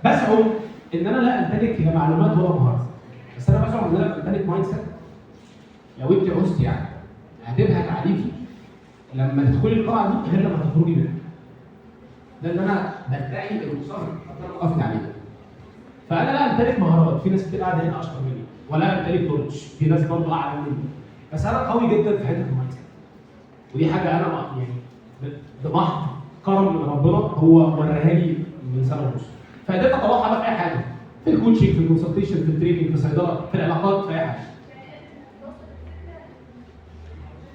بزعم ان انا لا امتلك لا معلومات ولا مهارات. بس انا بزعم ان انا بمتلك mindset. لو انت عوزتي يعني هتبهت عليكي لما تدخلي القاعة دي غير لما تخرجي منها. ده اللي انا بدعي المصرف ربنا وقفني عليه. فانا لا امتلك مهارات، في ناس كتير قاعدة هنا اشطر مني، ولا امتلك knowledge، في ناس برضه اعلى مني. بس انا قوي جدا في حتة ال mindset. ودي حاجة انا يعني بمحض كرم من ربنا هو وراها لي من سنة ونص. فقدرت اطوعها بقى في اي حاجة، في ال coaching، في ال consultation، في ال training، في الصيدله، في العلاقات، في اي حاجة.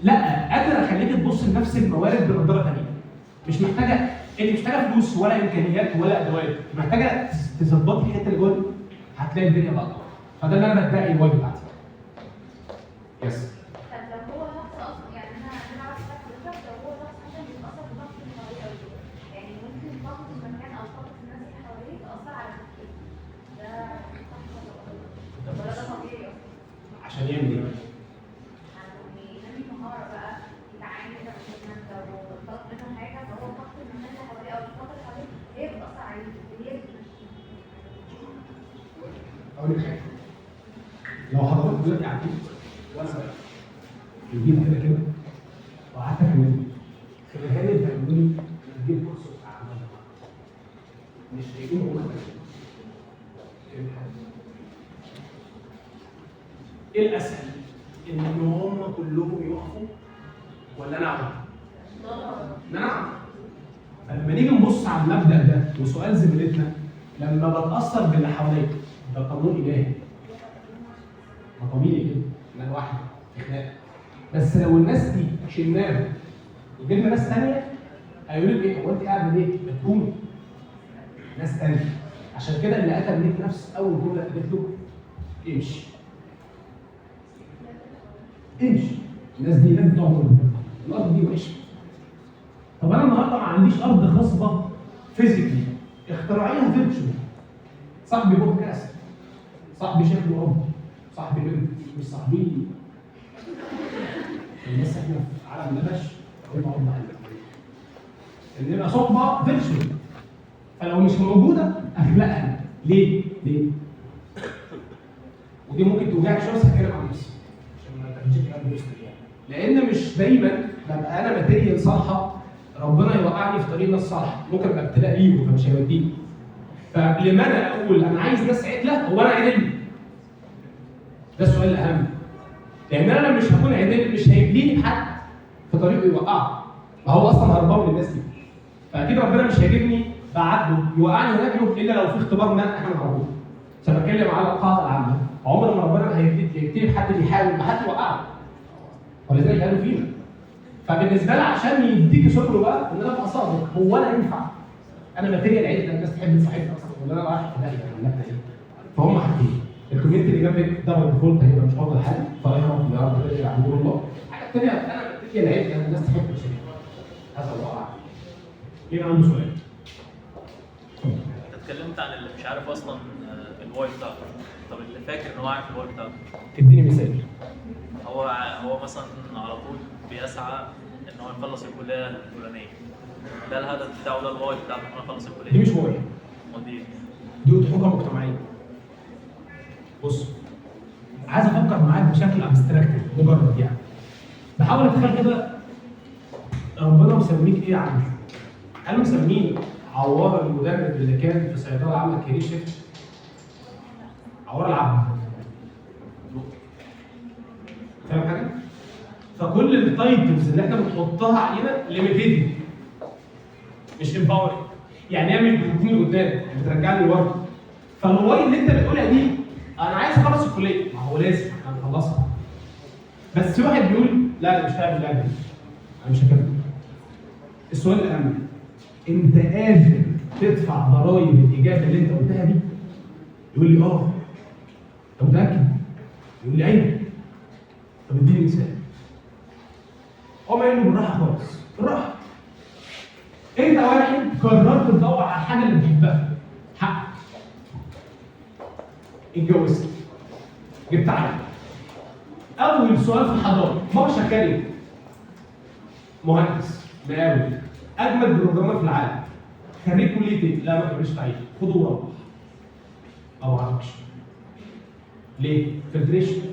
لا قادر اخليك تبص لنفس الموارد بنظره ثانية. مش محتاجه، انت مش محتاجه فلوس ولا امكانيات ولا ادوات، محتاجه تظبطي الحتة اللي جوه دي هتلاقي الدنيا بقى. فده اللي انا بدعي ال why بتاعتي. yes. طب لو هو شخص اصلا، يعني انا اعرف حضرتك لو هو شخص مثلا بيتاثر بضغط اللي حواليه قوي، يعني ممكن ضغط المكان او ضغط الناس اللي حواليه تاثر على تفكيره، ده صح ولا ده طبيعي اصلا؟ عشان يعمل ايه؟ ينمي مهارة بقى، يتعامل مثلا لو طلب منه حاجة فهو ضغط المكان اللي حواليه او الضغط اللي حواليه هي بتاثر عليه، هي بتمشيه. اقول لك حاجة، لو حضرتك دلوقتي قاعدين وانا واقف البيت كده كده وقعدت اكلمك في الغالب هيقولوا لي نجيب كرسي وقعدنا، مش هيقولوا هما. ايه الاسهل؟ ان هم كلهم يقفوا ولا انا اقعد؟ ان انا اقعد. فلما نيجي نبص على المبدا ده وسؤال زميلتنا، لما بتاثر باللي حواليا ده قانون الهي. ما طبيعي كده ان انا واحد في خناقه. بس لو الناس دي شلناهم وجبنا ناس ثانية هيقولوا لك ايه؟ هو انت قاعدة ليه؟ ما تقومي. ناس ثانية. عشان كده اللي قتل 100 نفس اول جملة قالت له امشي. امشي. الناس دي لازم تقعد، الارض دي وحشة. طب انا النهارده ما عنديش ارض خصبة physically، اختراعيها virtual. صاحبي بودكاست، صاحبي شكله اب، صاحبي بنت، مش صاحبي. الناس احنا في عالم نبش قلنا ارض عندك. ان يبقى صحبه virtual. فلو مش موجودة اخلقها. ليه؟ ليه؟ ودي ممكن توجعك شوية بس هتكلم عن نفسي عشان ما تاخدش الكلام personal يعني. لان مش دايما ببقى انا material صالحه ربنا يوقعني في طريق ناس صالحه، ممكن ابقى ابتلاء ليهم فمش هيوديني. فقبل ما انا اقول انا عايز ناس عدله، هو انا عدل؟ ده السؤال الاهم. لان انا مش هكون عدل، مش هيبليني بحد في طريقه يوقعه. ما هو اصلا هربان من الناس دي. فاكيد ربنا مش هيجيبني بعدله يوقعني هناك له الا لو في اختبار ما احنا نعرفه. عشان بتكلم على القاعدة العامة، عمر ما ربنا هيبتدي بحد بيحاول بحد يوقعه. ولذلك قالوا فينا. فبالنسبه لي عشان يديكي شكره بقى ان انا ابقى صادق، هو انا ينفع؟ انا material عدل الناس تحب تصاحبني اصلا ولا انا رايح في داهية ولا احنا ايه؟ فهم حاجتين، ال community اللي جنبك ده by default هيبقى مش افضل حاجة، فيا رب يا رب ترجع عند الله. الحاجة الثانية انا material عدل الناس تحب تصاحبني. هذا الله اعلم. مين عنده سؤال؟ انت اتكلمت عن اللي مش عارف اصلا ال why بتاعته، طب اللي فاكر ان هو عارف ال why بتاعته تديني مثال. هو مثلا على طول بيسعى ان هو يخلص الكلية الفلانية، ده الهدف بتاعه، ده ال why بتاعه ان هو يخلص الكلية. دي مش why، دي حقوق مجتمعية. بص، عايز افكر معاك بشكل abstracted مجرد يعني. بحاول اتخيل كده ربنا مسميك ايه عنده؟ هل مسميه عوار المدرب اللي كان في صيدلة عمل career shift؟ عوار العبد. فاهم حاجة؟ فكل ال titles اللي احنا بنحطها علينا limited مش empowering. يعني هي مش بتديني لقدام، بترجعني لورا. فال why اللي انت بتقولها دي انا عايز اخلص الكلية، ما هو لازم احنا هنخلصها. بس في واحد بيقول لا انا مش هعمل اللعبة دي، انا مش هكمل. السؤال الاهم، انت قادر تدفع ضرايب الاجابة اللي انت قلتها دي؟ يقول لي اه. انت متاكد؟ يقول لي ايوه. طب اديني مثال. قام قايل له بالراحة خالص، بالراحة. انت واحد قررت تدور على الحاجة اللي بتحبها، حقك. اتجوزت، جبت عيل. اول سؤال في الحضانة، بابا شغال ايه؟ مهندس، مقاول، اجمد programmer في العالم، خريج كليه ايه؟ لا ما تعملش تعيين، خده وروح. ما اعرفش. ليه؟ filtration.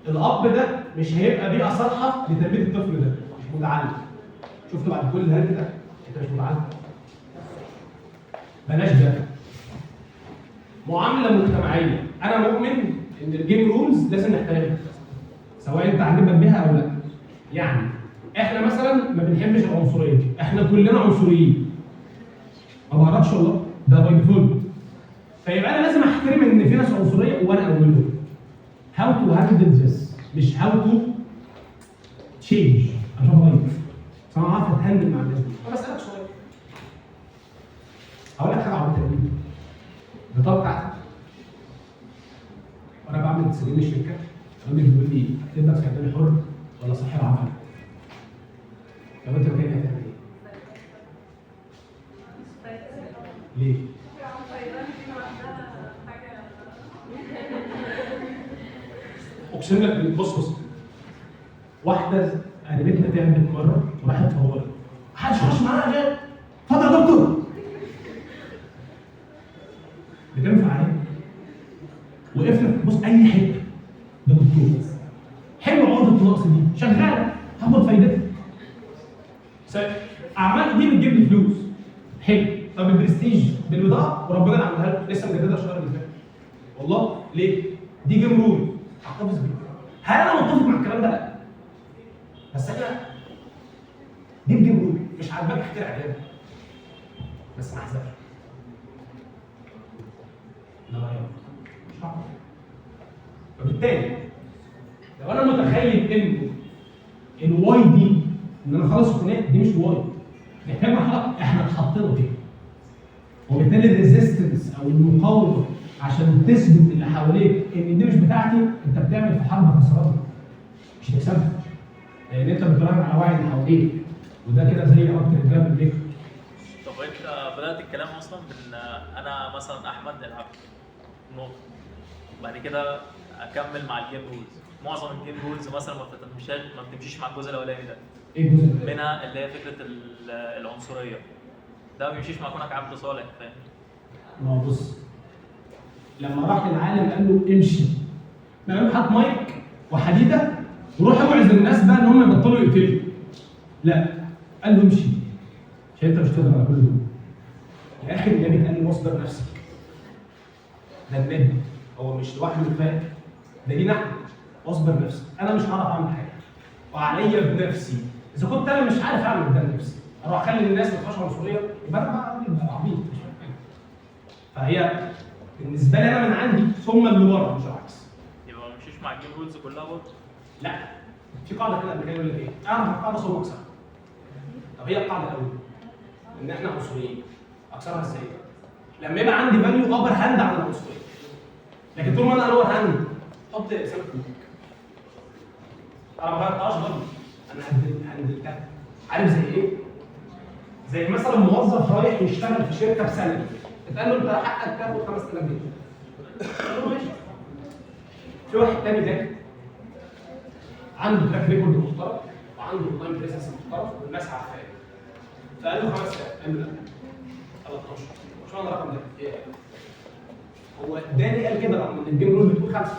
الاب ده مش هيبقى بيئة صالحه لتربية الطفل ده، مش متعلم. شفت بعد كل الهري ده انت مش متعلم. بلاش ده. معاملة مجتمعية، انا مؤمن ان ال game rules لازم نحترمها، سواء انت عاجبك بيها او لا. يعني احنا مثلا ما بنحبش العنصرية، احنا كلنا عنصريين. ما بعرفش والله، ده by default. فيبقى انا لازم احترم ان في ناس عنصرية وانا اولهم. How to handle this مش how to change عشان اغير. بس انا عارف ات handle مع الناس دي. طب اسالك سؤال. هقول لك حاجة عبيطه قوي. البطاقة بتاعتي وانا بعمل تسجيل للشركة، الراجل بيقول لي اكتب لك صيدلي حر ولا صاحب عمل؟ لو انت مكاني هتعمل ايه؟ ليه؟ اقسم لك بص واحدة قريبتنا تعبت مرة وراحت طوارئ، محدش خش معاها غير اتفضل يا دكتور. بتنفع ايه؟ وقفنا بص اي حتة ده دكتور حلو، عقده النقص دي شغالة هاخد فايدتها. اعمال دي بتجيب لي فلوس حلو، طب البرستيج بالبضاعه وربنا اللي عملها لي لسه مجددها الشهر اللي فات والله. ليه؟ دي game rule هحتفظ بيها. هل انا متفق مع الكلام ده؟ لا. بس احنا دي game rule، مش عاجباك اخترع غيرها بس ما احزنش. ده رايي. مش هعرف. فبالتالي لو انا متخيل انه ال why دي ان انا خلاص اقتنعت، دي مش why، محتاج مرحلة احنا اتحطينا فيها. وبالتالي ال resistance او المقاومة عشان تثبت اللي حواليك ان دي مش بتاعتي، انت بتعمل في حرب خسرانة مش هتكسبها، لان انت بتراهن على وعي اللي حواليك، وده كده زي علاقة الرجالة بالبيت. طب انت بدات الكلام اصلا بان انا مثلا احمد العبد نقطة، بعد كده اكمل مع ال game rules. معظم ال game rules مثلا ما بتمشيش مع الجزء الاولاني ده. ايه الجزء الاولاني؟ منها اللي هي فكرة العنصرية، ده ما بيمشيش مع كونك عبد صالح، فاهم؟ ما هو بص، لما راح للعالم قال له امشي، ما قال له هات مايك وحديده وروح اوعظ الناس بقى ان هم يبطلوا يقتلوا. لا، قال له امشي عشان انت مش تقدر على كل دول. يا اخي النبي قال له واصبر نفسك. ده النبي هو مش لوحده كفاية، ده لينا احنا. واصبر نفسك، انا مش هعرف اعمل حاجة وعليا بنفسي. اذا كنت انا مش عارف اعمل ده لنفسي، اروح اخلي الناس ما تبقاش عنصرية، يبقى انا بقى راجل عبيط مش فاهم حاجة. فهي بالنسبة لي انا من عندي ثم اللي بره، مش العكس. يبقى ما مشيش مع ال game rules كلها برضه؟ لا، في قاعدة كده قبل كده يقول لك ايه؟ اعرف القاعدة ثم اكسرها. طب هي القاعدة الاول ان احنا عنصريين، اكسرها ازاي؟ لما يبقى عندي value upper hand على العنصرية. لكن طول ما انا lower hand حط سمك في، انا ما غيرتهاش برضه، انا هندلتها. عارف زي ايه؟ زي مثلا موظف رايح يشتغل في شركة ب salary، اتقال له انت حقك تاخد 5000 جنيه. قال له ماشي. في واحد تاني ذكي عنده track record محترم وعنده online presence محترم والناس عارفاه. فقال له 5000، قال له لا. 13. مش معنى الرقم ده؟ ايه؟ هو ده قال كده رغم ان ال game rule بتقول 5.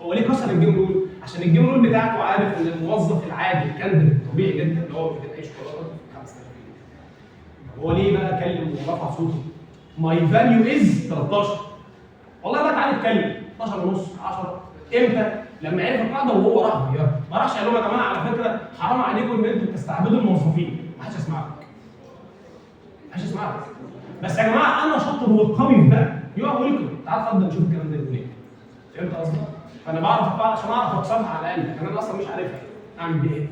هو ليه كسر ال game rule؟ عشان ال game rule بتاعته عارف ان الموظف العادي ال candidate الطبيعي جدا اللي هو مش بيلاقي شوكولاتة 5000 جنيه. هو ليه بقى كلم ورفع صوته؟ my value is 13. والله بقى تعالى اتكلم 12 ونص 10. امتى؟ لما عرف القاعدة وهو راح غيرها. ما راحش قال لهم يا جماعة على فكرة حرام عليكم ان انتوا بتستعبدوا الموظفين، ما حدش يسمعك. ما حدش يسمعك. بس يا جماعة انا شاطر وقوي في ده، you are welcome، تعال اتفضل نشوف الكلام ده بيقول ايه. فهمت قصدي؟ فانا بعرف القاعدة عشان اعرف اكسرها على الاقل، لكن انا اصلا مش عارفها. اعمل بيها ايه؟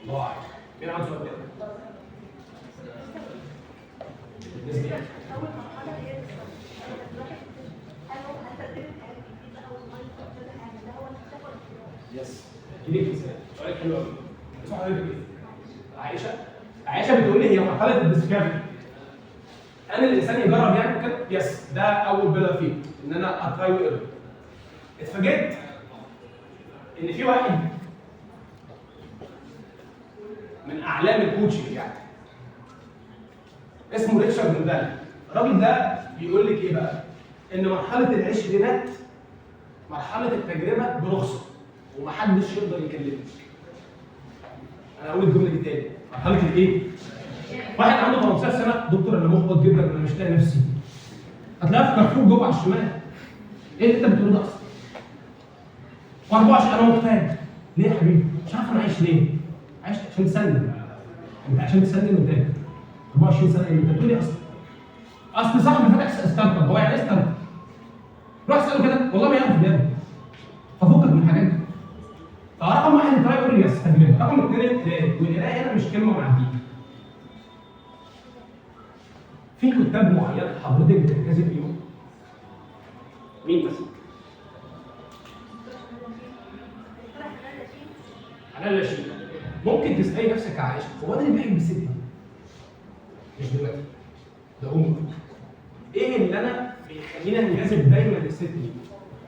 الله اعلم. مين عنده سؤال تاني؟ بالنسبة لي اول مرحلة هي yes، اديني مثال. سؤالك حلو قوي. اسمع حضرتك ايه؟ عائشة. عائشة بتقول لي هي مرحلة ال discovery. انا الانسان يجرب يعمل كده، yes، ده اول pillar فيه ان انا ا try و error. اتفاجئت ان في واحد من اعلام ال coaching يعني اسمه ريتشارد مودال. الراجل ده بيقول لك ايه بقى؟ ان مرحلة العشرينات مرحلة التجربة برخصه ومحدش يقدر يكلمك. انا هقول الجملة دي تاني. مرحلة الايه؟ واحد عنده 18 سنة، دكتور انا محبط جدا، انا مش لاقي نفسي. هتلاقيها في كارفور جوه على الشمال. ايه اللي انت بتقوله ده اصلا؟ و24 انا مكتئب. ليه يا حبيبي؟ مش عارف انا عايش ليه؟ عايش عشان تسلم. انت عشان تسلم قدامك. 24 سنة ايه؟ انت بتقول ايه اصلا؟ اصل صاحبي فاتح startup، هو يعني ايه startup؟ روح اساله كده، والله ما يعرف يجاوب. ففكك من الحاجات دي. فرقم واحد ال try error yes تجربه، رقم اثنين القراية، والقرايه هنا مش كلمة وعديها. في كتاب معين حضرتك بتلتزم بيهم؟ مين مثلا؟ حنان لاشين. ممكن تسالي نفسك يا عائشة، هو انا اللي بحب الست دي؟ مش دلوقتي، ده امك. ايه اللي انا بيخليني انجذب دايما للست دي؟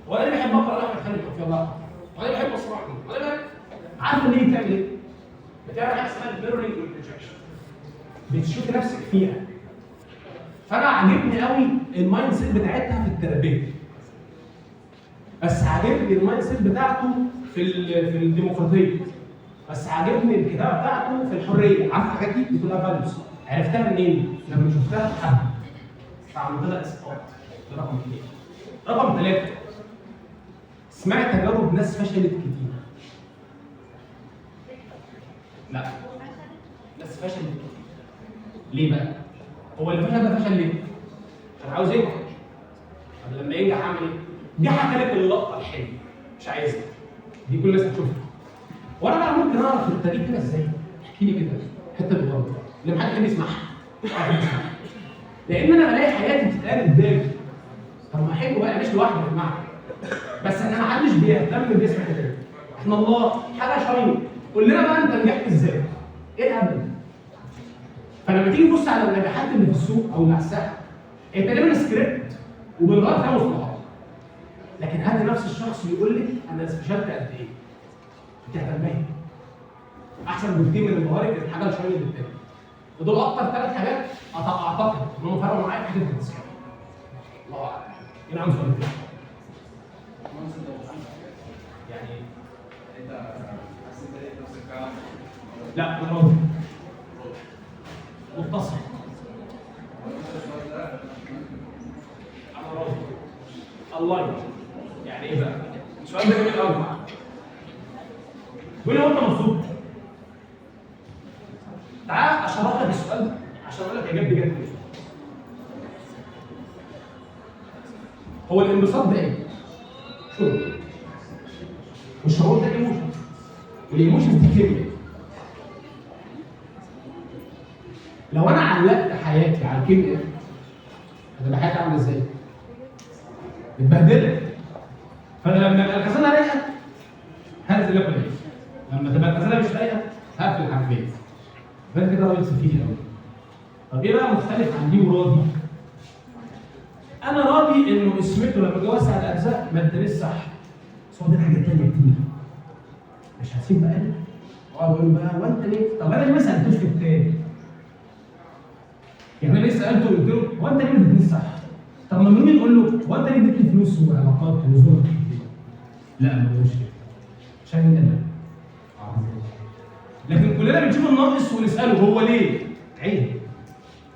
هو انا اللي بحب اقرا لاحمد خالد توفيق الله يرحمه، وانا بحب مصطفى محمود، وانا بحب. عارفه ليه بتعمل ايه؟ بتعمل حاجة اسمها ال mirroring وال projection. بتشوفي نفسك فيها. فانا عاجبني قوي ال mindset بتاعتها في التربية. بس عاجبني ال mindset بتاعته في الديمقراطية. بس عاجبني الكتابة بتاعته في الحرية، عارفه الحاجات دي؟ دي كلها values. عرفتها منين؟ لما شفتها في حد. فعملت لها اسقاط. ده رقم اثنين. رقم ثلاثة، سمعت تجارب ناس فشلت كتير. لا، ناس فشلت كتير. ليه بقى؟ هو اللي فشل ده فشل ليه؟ عشان عاوز ينجح. طب لما ينجح اعمل ايه؟ جه حكى لك اللقطة الحلوة مش عايزها دي كل الناس هتشوفها. وانا بقى ممكن اعرف التاريخ كده ازاي؟ احكي لي كده حتة بالغلط اللي محدش كان يسمعها. لان انا بلاقي حياتي بتتقال قدامي. طب ما حلو بقى، مش لوحدي يا جماعة، بس احنا ما حدش بيهتم بيسمع كده. احنا الله حاجة شاينه، قول لنا بقى انت نجحت ازاي؟ ايه الهبل ده؟ فلما تيجي تبص على النجاحات اللي في السوق او اللي على الساحة، هي تقريبا سكريبت وبنغير فيها مصطلحات. لكن هات نفس الشخص يقول لك انا فشلت قد ايه؟ انت هتنبهر. احسن بكتير من انبهارك الحاجة ال shiny اللي قدامك. ودول اكتر 3 حاجات اعتقد ان هم فرقوا معايا في حتة السكريبت. الله اعلم. ايه عنده سؤال تاني؟ يعني انت حسيت لقيت نفسك فعلا؟ لا انا راضي. متصل. انا راضي. الله يبارك. يعني ايه بقى؟ السؤال ده جميل قوي. بيقول لي هو انت مبسوط؟ تعال اشرح لك السؤال ده عشان اقول لك اجابتي جت منين. هو الانبساط ده ايه؟ شعور. والشعور ده emotion. وال emotion دي كيمياء. لو انا علقت حياتي على الكيمياء هتبقى حياتي عامله ازاي؟ متبهدله. فانا لما ابقى الغزالة رايقة هنزل اكل عيش. لما تبقى الغزالة مش رايقة هقفل الحنفية. فانت كده راجل سفيه قوي. طب ايه بقى مختلف عن دي وراضي؟ انا راضي انه اسمته لما جه وسع الارزاق ما ادانيش صح. بس هو اداني حاجات تانية كتير. مش هسيب بقى انا واقعد اقول بقى هو انت ليه؟ طب انا ليه ما سالتوش في التاني؟ يعني انا ليه سالته وقلت له هو انت ليه ما اديتنيش صح؟ طب ما مين يقول له هو انت ليه اديتني فلوس وعلاقات وظلم؟ لا ما بقولش كده. عشان انا لكن كلنا بنشوف الناقص ونساله هو ليه؟ عيب.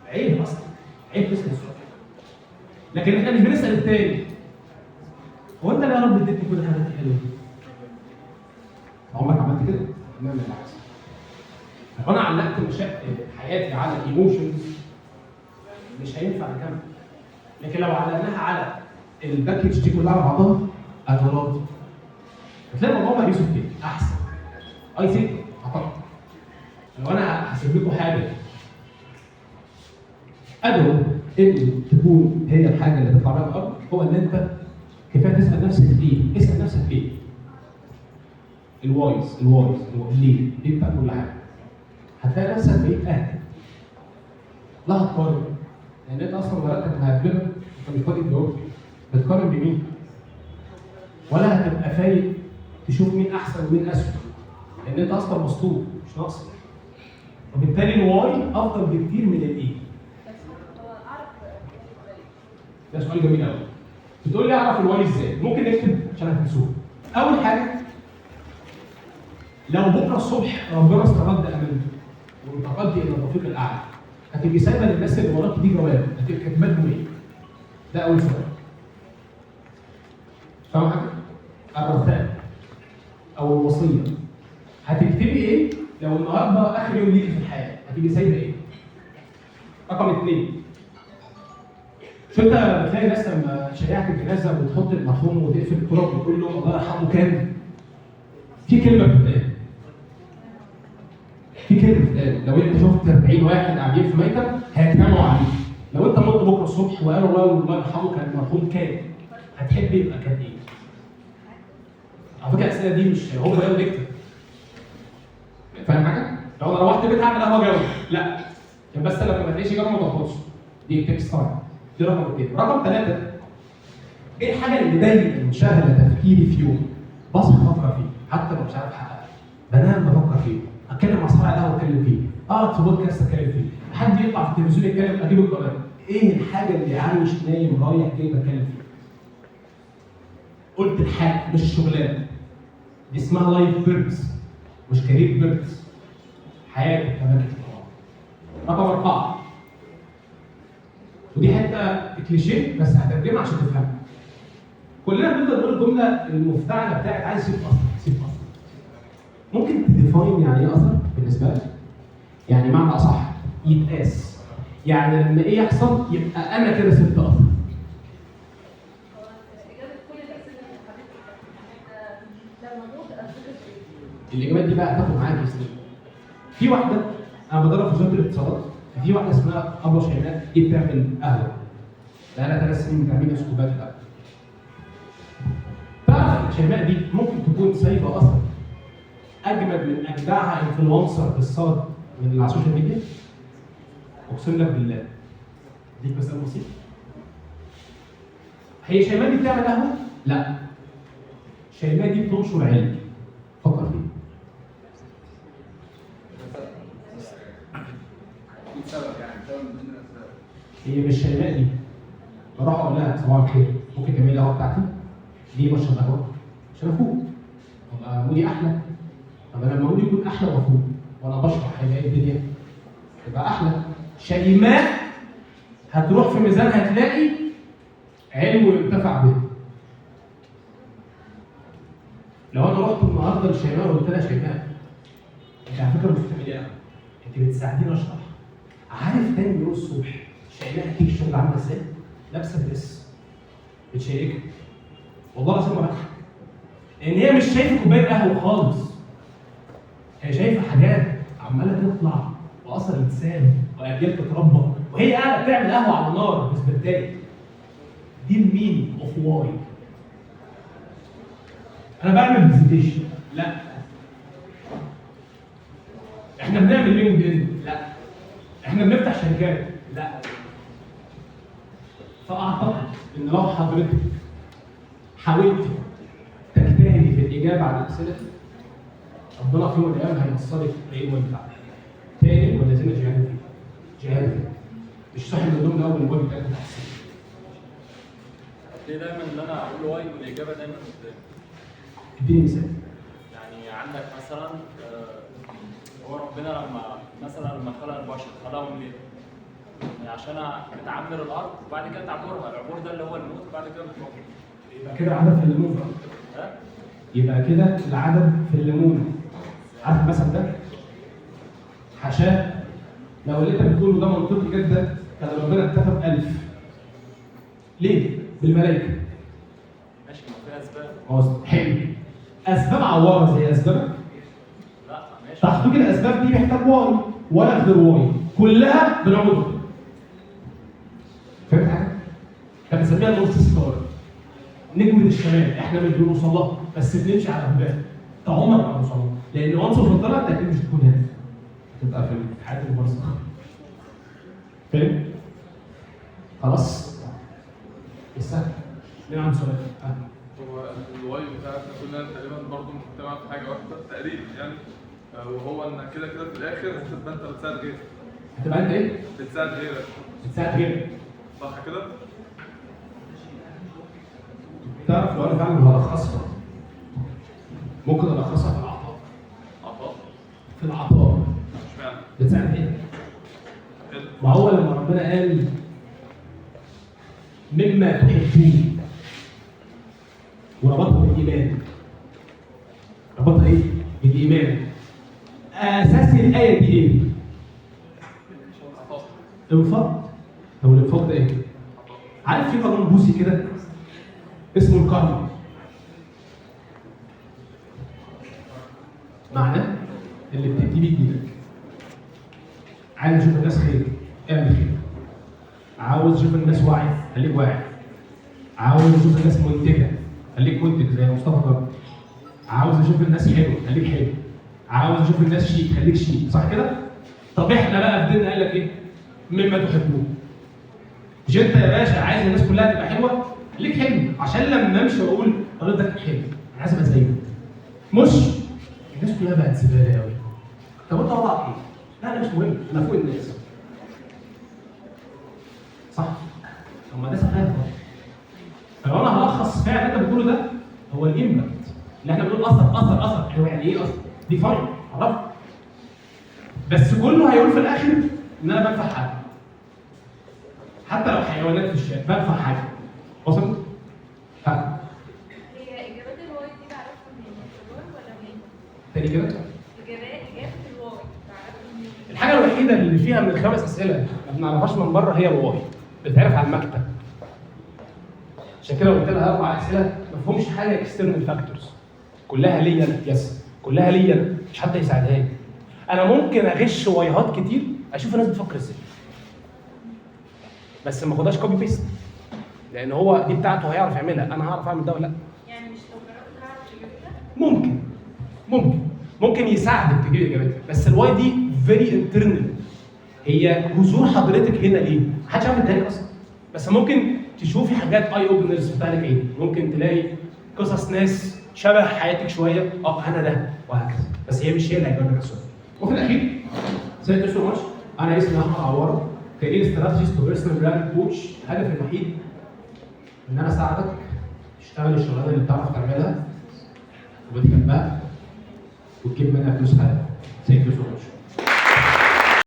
عيب اصلا. عيب تسال السؤال. لكن احنا مش بنسال التاني. هو انت ليه يا رب اديتني كل الحاجات الحلوة دي؟ عمرك عملت كده؟ نعمل العكس. لو انا علقت حياتي على ال emotions مش هينفع نكمل. لكن لو علقناها على ال package دي كلها على بعضها انا راضي. هتلاقي الموضوع بقى يوسف كده احسن. I think اعتقد. لو انا هسيب لكم حاجة ادعو ان تكون هي الحاجة اللي تطلع بيها الارض، هو ان انت كفاية تسال نفسك ليه؟ اسال نفسك ليه؟ ال whys ال whys ليه؟ ليه بتاع كل حاجة؟ هتلاقي نفسك بقيت اهدى. لا هتقارن، لان انت اصلا ورقتك مهببه، انت مش فاضي تجاوب، بتقارن بمين؟ ولا هتبقى فايق تشوف مين احسن ومين اسوء، لان انت اصلا مسطول مش ناقص. وبالتالي ال why افضل بكتير من الايه. ده سؤال جميل قوي. بتقول لي اعرف ال why ازاي؟ ممكن نكتب عشان هتنسوه. اول حاجة لو بكره الصبح ربنا استرد امانته وانتقلت الى الرفيق الاعلى، هتبقي سايبه للناس اللي وراك دي جواب، هتبقي كاتبه لهم ايه؟ ده اول سؤال. فاهم حاجة؟ الرثاء او الوصية هتكتبي ايه لو النهارده اخر يوم ليكي في الحياة؟ هتبقي سايبه ايه؟ رقم 2، شو انت بتلاقي ناس لما شيعت الجنازة وتحط المرحوم وتقفل التراب وتقول له الله يرحمه، كان في كلمة بتتقال. في كلمة بتتقال، لو انت شفت 40 واحد قاعدين في ميتم هيجتمعوا عليك. لو انت مت بكره الصبح وقالوا الله يرحمه كان المرحوم كان، هتحب يبقى كان ايه؟ على فكرة الاسئلة دي مش هو قالوا نكتب. فاهم حاجة؟ لو انا روحت البيت هعمل قهوة جوي، لا. عشان بس لما ما تلاقيش اجابه ما تغلطش. دي takes time. دي رقم 2. رقم 3، ايه الحاجة اللي دايما شاغله تفكيري في يوم؟ بصحى افكر فيه، حتى لو مش عارف احققها. بنام بفكر فيه، اتكلم مع اصحابي على القهوة اتكلم فيه، اقعد في بودكاست اتكلم فيه، حد يطلع في التلفزيون يتكلم اجيب القناة. ايه الحاجة اللي عايش نايم رايح جاي بتكلم فيها؟ قلت الحاجة مش شغلانة. دي اسمها life purpose مش career purpose. حياتك كمان. رقم 4، ودي حتة كليشيه بس هترجمها عشان تفهمها. كلنا بنفضل نقول الجملة المفتعله بتاعت عايز اسيب اثر، سيب اثر. ممكن ت define يعني ايه اثر بالنسبة لك؟ يعني معنى اصح يتقاس. يعني لما ايه يحصل يبقى انا كده سبت اثر. الاجابات دي بقى هتاخد معاك سنين. في واحدة انا بدرب في وزارة الاتصالات، في واحدة اسمها ابو شيماء، دي بتعمل قهوة. بقى لها 3 سنين بتعمل سكوبات قهوة. تعرف شيماء دي ممكن تكون سايبه اثر اجمد من اجدعها influencer بالصاد من اللي على ال social media؟ اقسم لك بالله. اديك مثال بسيط. هي شيماء دي بتعمل قهوة؟ لا. شيماء دي بتنشر علم. فكر فيه. هي مش شيماء دي. بروح اقول لها صباح الخير، ممكن تعملي القهوة بتاعتي؟ ليه بشرب قهوة؟ عشان افوق. ابقى mood ي احلى. طب انا لما mood ي يكون احلى وافوق وانا بشرح هيبقى ايه الدنيا؟ تبقى احلى. شيماء هتروح في ميزانها هتلاقي علم ينتفع به. لو انا رحت النهارده لشيماء وقلت لها شيماء انت على فكرة مش بتعملي قهوة، انت بتساعديني اشرح. عارف تاني يوم الصبح شيماء هتيجي الشغل عامله ازاي؟ لابسه dress بتشيكها. والله العظيم ما بضحك. لان هي مش شايفه كوباية قهوة خالص. هي شايفه حاجات عماله تطلع واثر انسان واجيال تتربى وهي قاعدة بتعمل قهوة على النار بس بتضايق. دي ال meaning of why. انا بعمل presentation؟ لا. احنا بنعمل LinkedIn؟ لا. احنا بنفتح شركات؟ لا. فاعتقد ان لو حضرتك حاولت تجتهدي في الاجابة على الاسئلة ربنا في يوم من الايام هيوصلك لايه بتاعك. تاني ولا زلنا جهاد فيه. جهاد فيه. مش صاحي من النوم ده اول الموبايل بتاعك تحسن. ليه دايما ان انا اقول why والاجابة دايما قدامي؟ اديني مثال. يعني عندك مثلا هو ربنا لما خلق البشر خلقهم ليه؟ يعني عشان بتعمر الارض وبعد كده تعبرها، العبور ده اللي هو الموت وبعد كده بتروح. يبقى كده عدد في الليمون. ها؟ يبقى كده العدد في الليمون. عارف المثل ده؟ حاشاه لو اللي انت بتقوله ده منطقي جدا كان ربنا اكتفى ب1000. ليه؟ بالملائكة. ماشي، ما في اسباب. حلو. اسباب عواره زي اسبابك؟ لا ماشي. تحقيق الاسباب دي محتاج why ولا غير why، كلها بنعبدها. فهمت حاجة؟ احنا بنسميها ال North Star. نجمة الشمال، احنا مش بنوصل لها بس بنمشي على هداها. انت عمرك ما هتوصل لها، لان once وصلت لها انت اكيد مش هتكون هنا. هتبقى في حياة البرزخ. فاهم؟ خلاص؟ لسه؟ مين عنده سؤال؟ هو ال why بتاعتنا كلنا تقريبا برضه مجتمع في حاجة واحدة تقريبا يعني، وهو ان كده كده في الاخر هتبقى انت بتساعد غيرك. هتبقى انت ايه؟ بتساعد غيرك. بتساعد غيرك. صح كده؟ تعرف لو انا فعلا هلخصها ممكن الخصها في العطاء. عطاء؟ في العطاء. اشمعنى؟ بتساعد ايه؟ ما هو لما ربنا قال مما تحبون وربطها بالايمان. ربطها ايه؟ بالايمان. اساس الايه دي ايه؟ انفاق. طب الانفاق ده ايه؟ عارف في قانون بوسي كده اسمه الكارما. معناه اللي بتديه بيديلك. عايز اشوف الناس خير، اعمل خير. عاوز اشوف الناس واعي، خليك واعي. عاوز اشوف الناس منتجه، خليك منتج زي مصطفى كرم. عاوز اشوف الناس حلو، خليك حلو. عاوز اشوف الناس شيك، خليك شيك، صح كده؟ طب احنا بقى في ديننا قال لك ايه؟ مما تحبون. مش انت يا باشا عايز الناس كلها تبقى حلوة؟ خليك حلو، عشان لما امشي واقول الراجل ده كان حلو، انا عايز ابقى زيه. مش الناس كلها بقت زبالة قوي. طب انت وضعك ايه؟ لا انا مش مهم، انا فوق الناس. صح؟ طب ما ده سخافة. فلو انا هلخص فعلا اللي انت بتقوله ده هو ال impact اللي احنا بنقول اثر اثر اثر، هو يعني ايه اثر؟ define، عرفت؟ بس كله هيقول في الاخر ان انا بنفع حد. حتى لو حيوانات في الشارع بنفع حاجة. وصلت؟ ها. هي اجابات ال why دي بعرفها منين؟ من ولا منين؟ تاني كده؟ اجابه ال why بعرفها منين؟ الحاجة الوحيدة اللي فيها من الخمس اسئلة ما بنعرفهاش من بره هي ال why، بتتعرف على المكتب. عشان كده قلت لها 4 اسئلة ما فيهمش حاجة external factors، كلها ليا انا. yes. كلها ليا انا، مش حد يساعدها لي. انا ممكن اغش why هات كتير، اشوف الناس بتفكر ازاي، بس ما اخدهاش copy paste، لان هو دي بتاعته هيعرف يعملها، انا هعرف اعمل ده ولا لا؟ يعني مش لو جربت هعرف اجابتها؟ ممكن يساعدك تجيب اجابتها، بس ال why دي very internal، هي جذور حضرتك هنا ليه؟ محدش عارف يديها لك اصلا. بس ممكن تشوفي حاجات eye openers بتاع لك ايه، ممكن تلاقي قصص ناس شبه حياتك شوية، انا ده وهكذا، بس هي مش هي اللي هتجاوب لك على السؤال. وفي الاخير thank you so much، انا اسمي احمد عواره، career strategist و personal brand coach. الهدف الوحيد ان انا اساعدك تشتغل الشغلانة اللي بتعرف تعملها وبتحبها وتجيب منها فلوس حلال. thank you so much.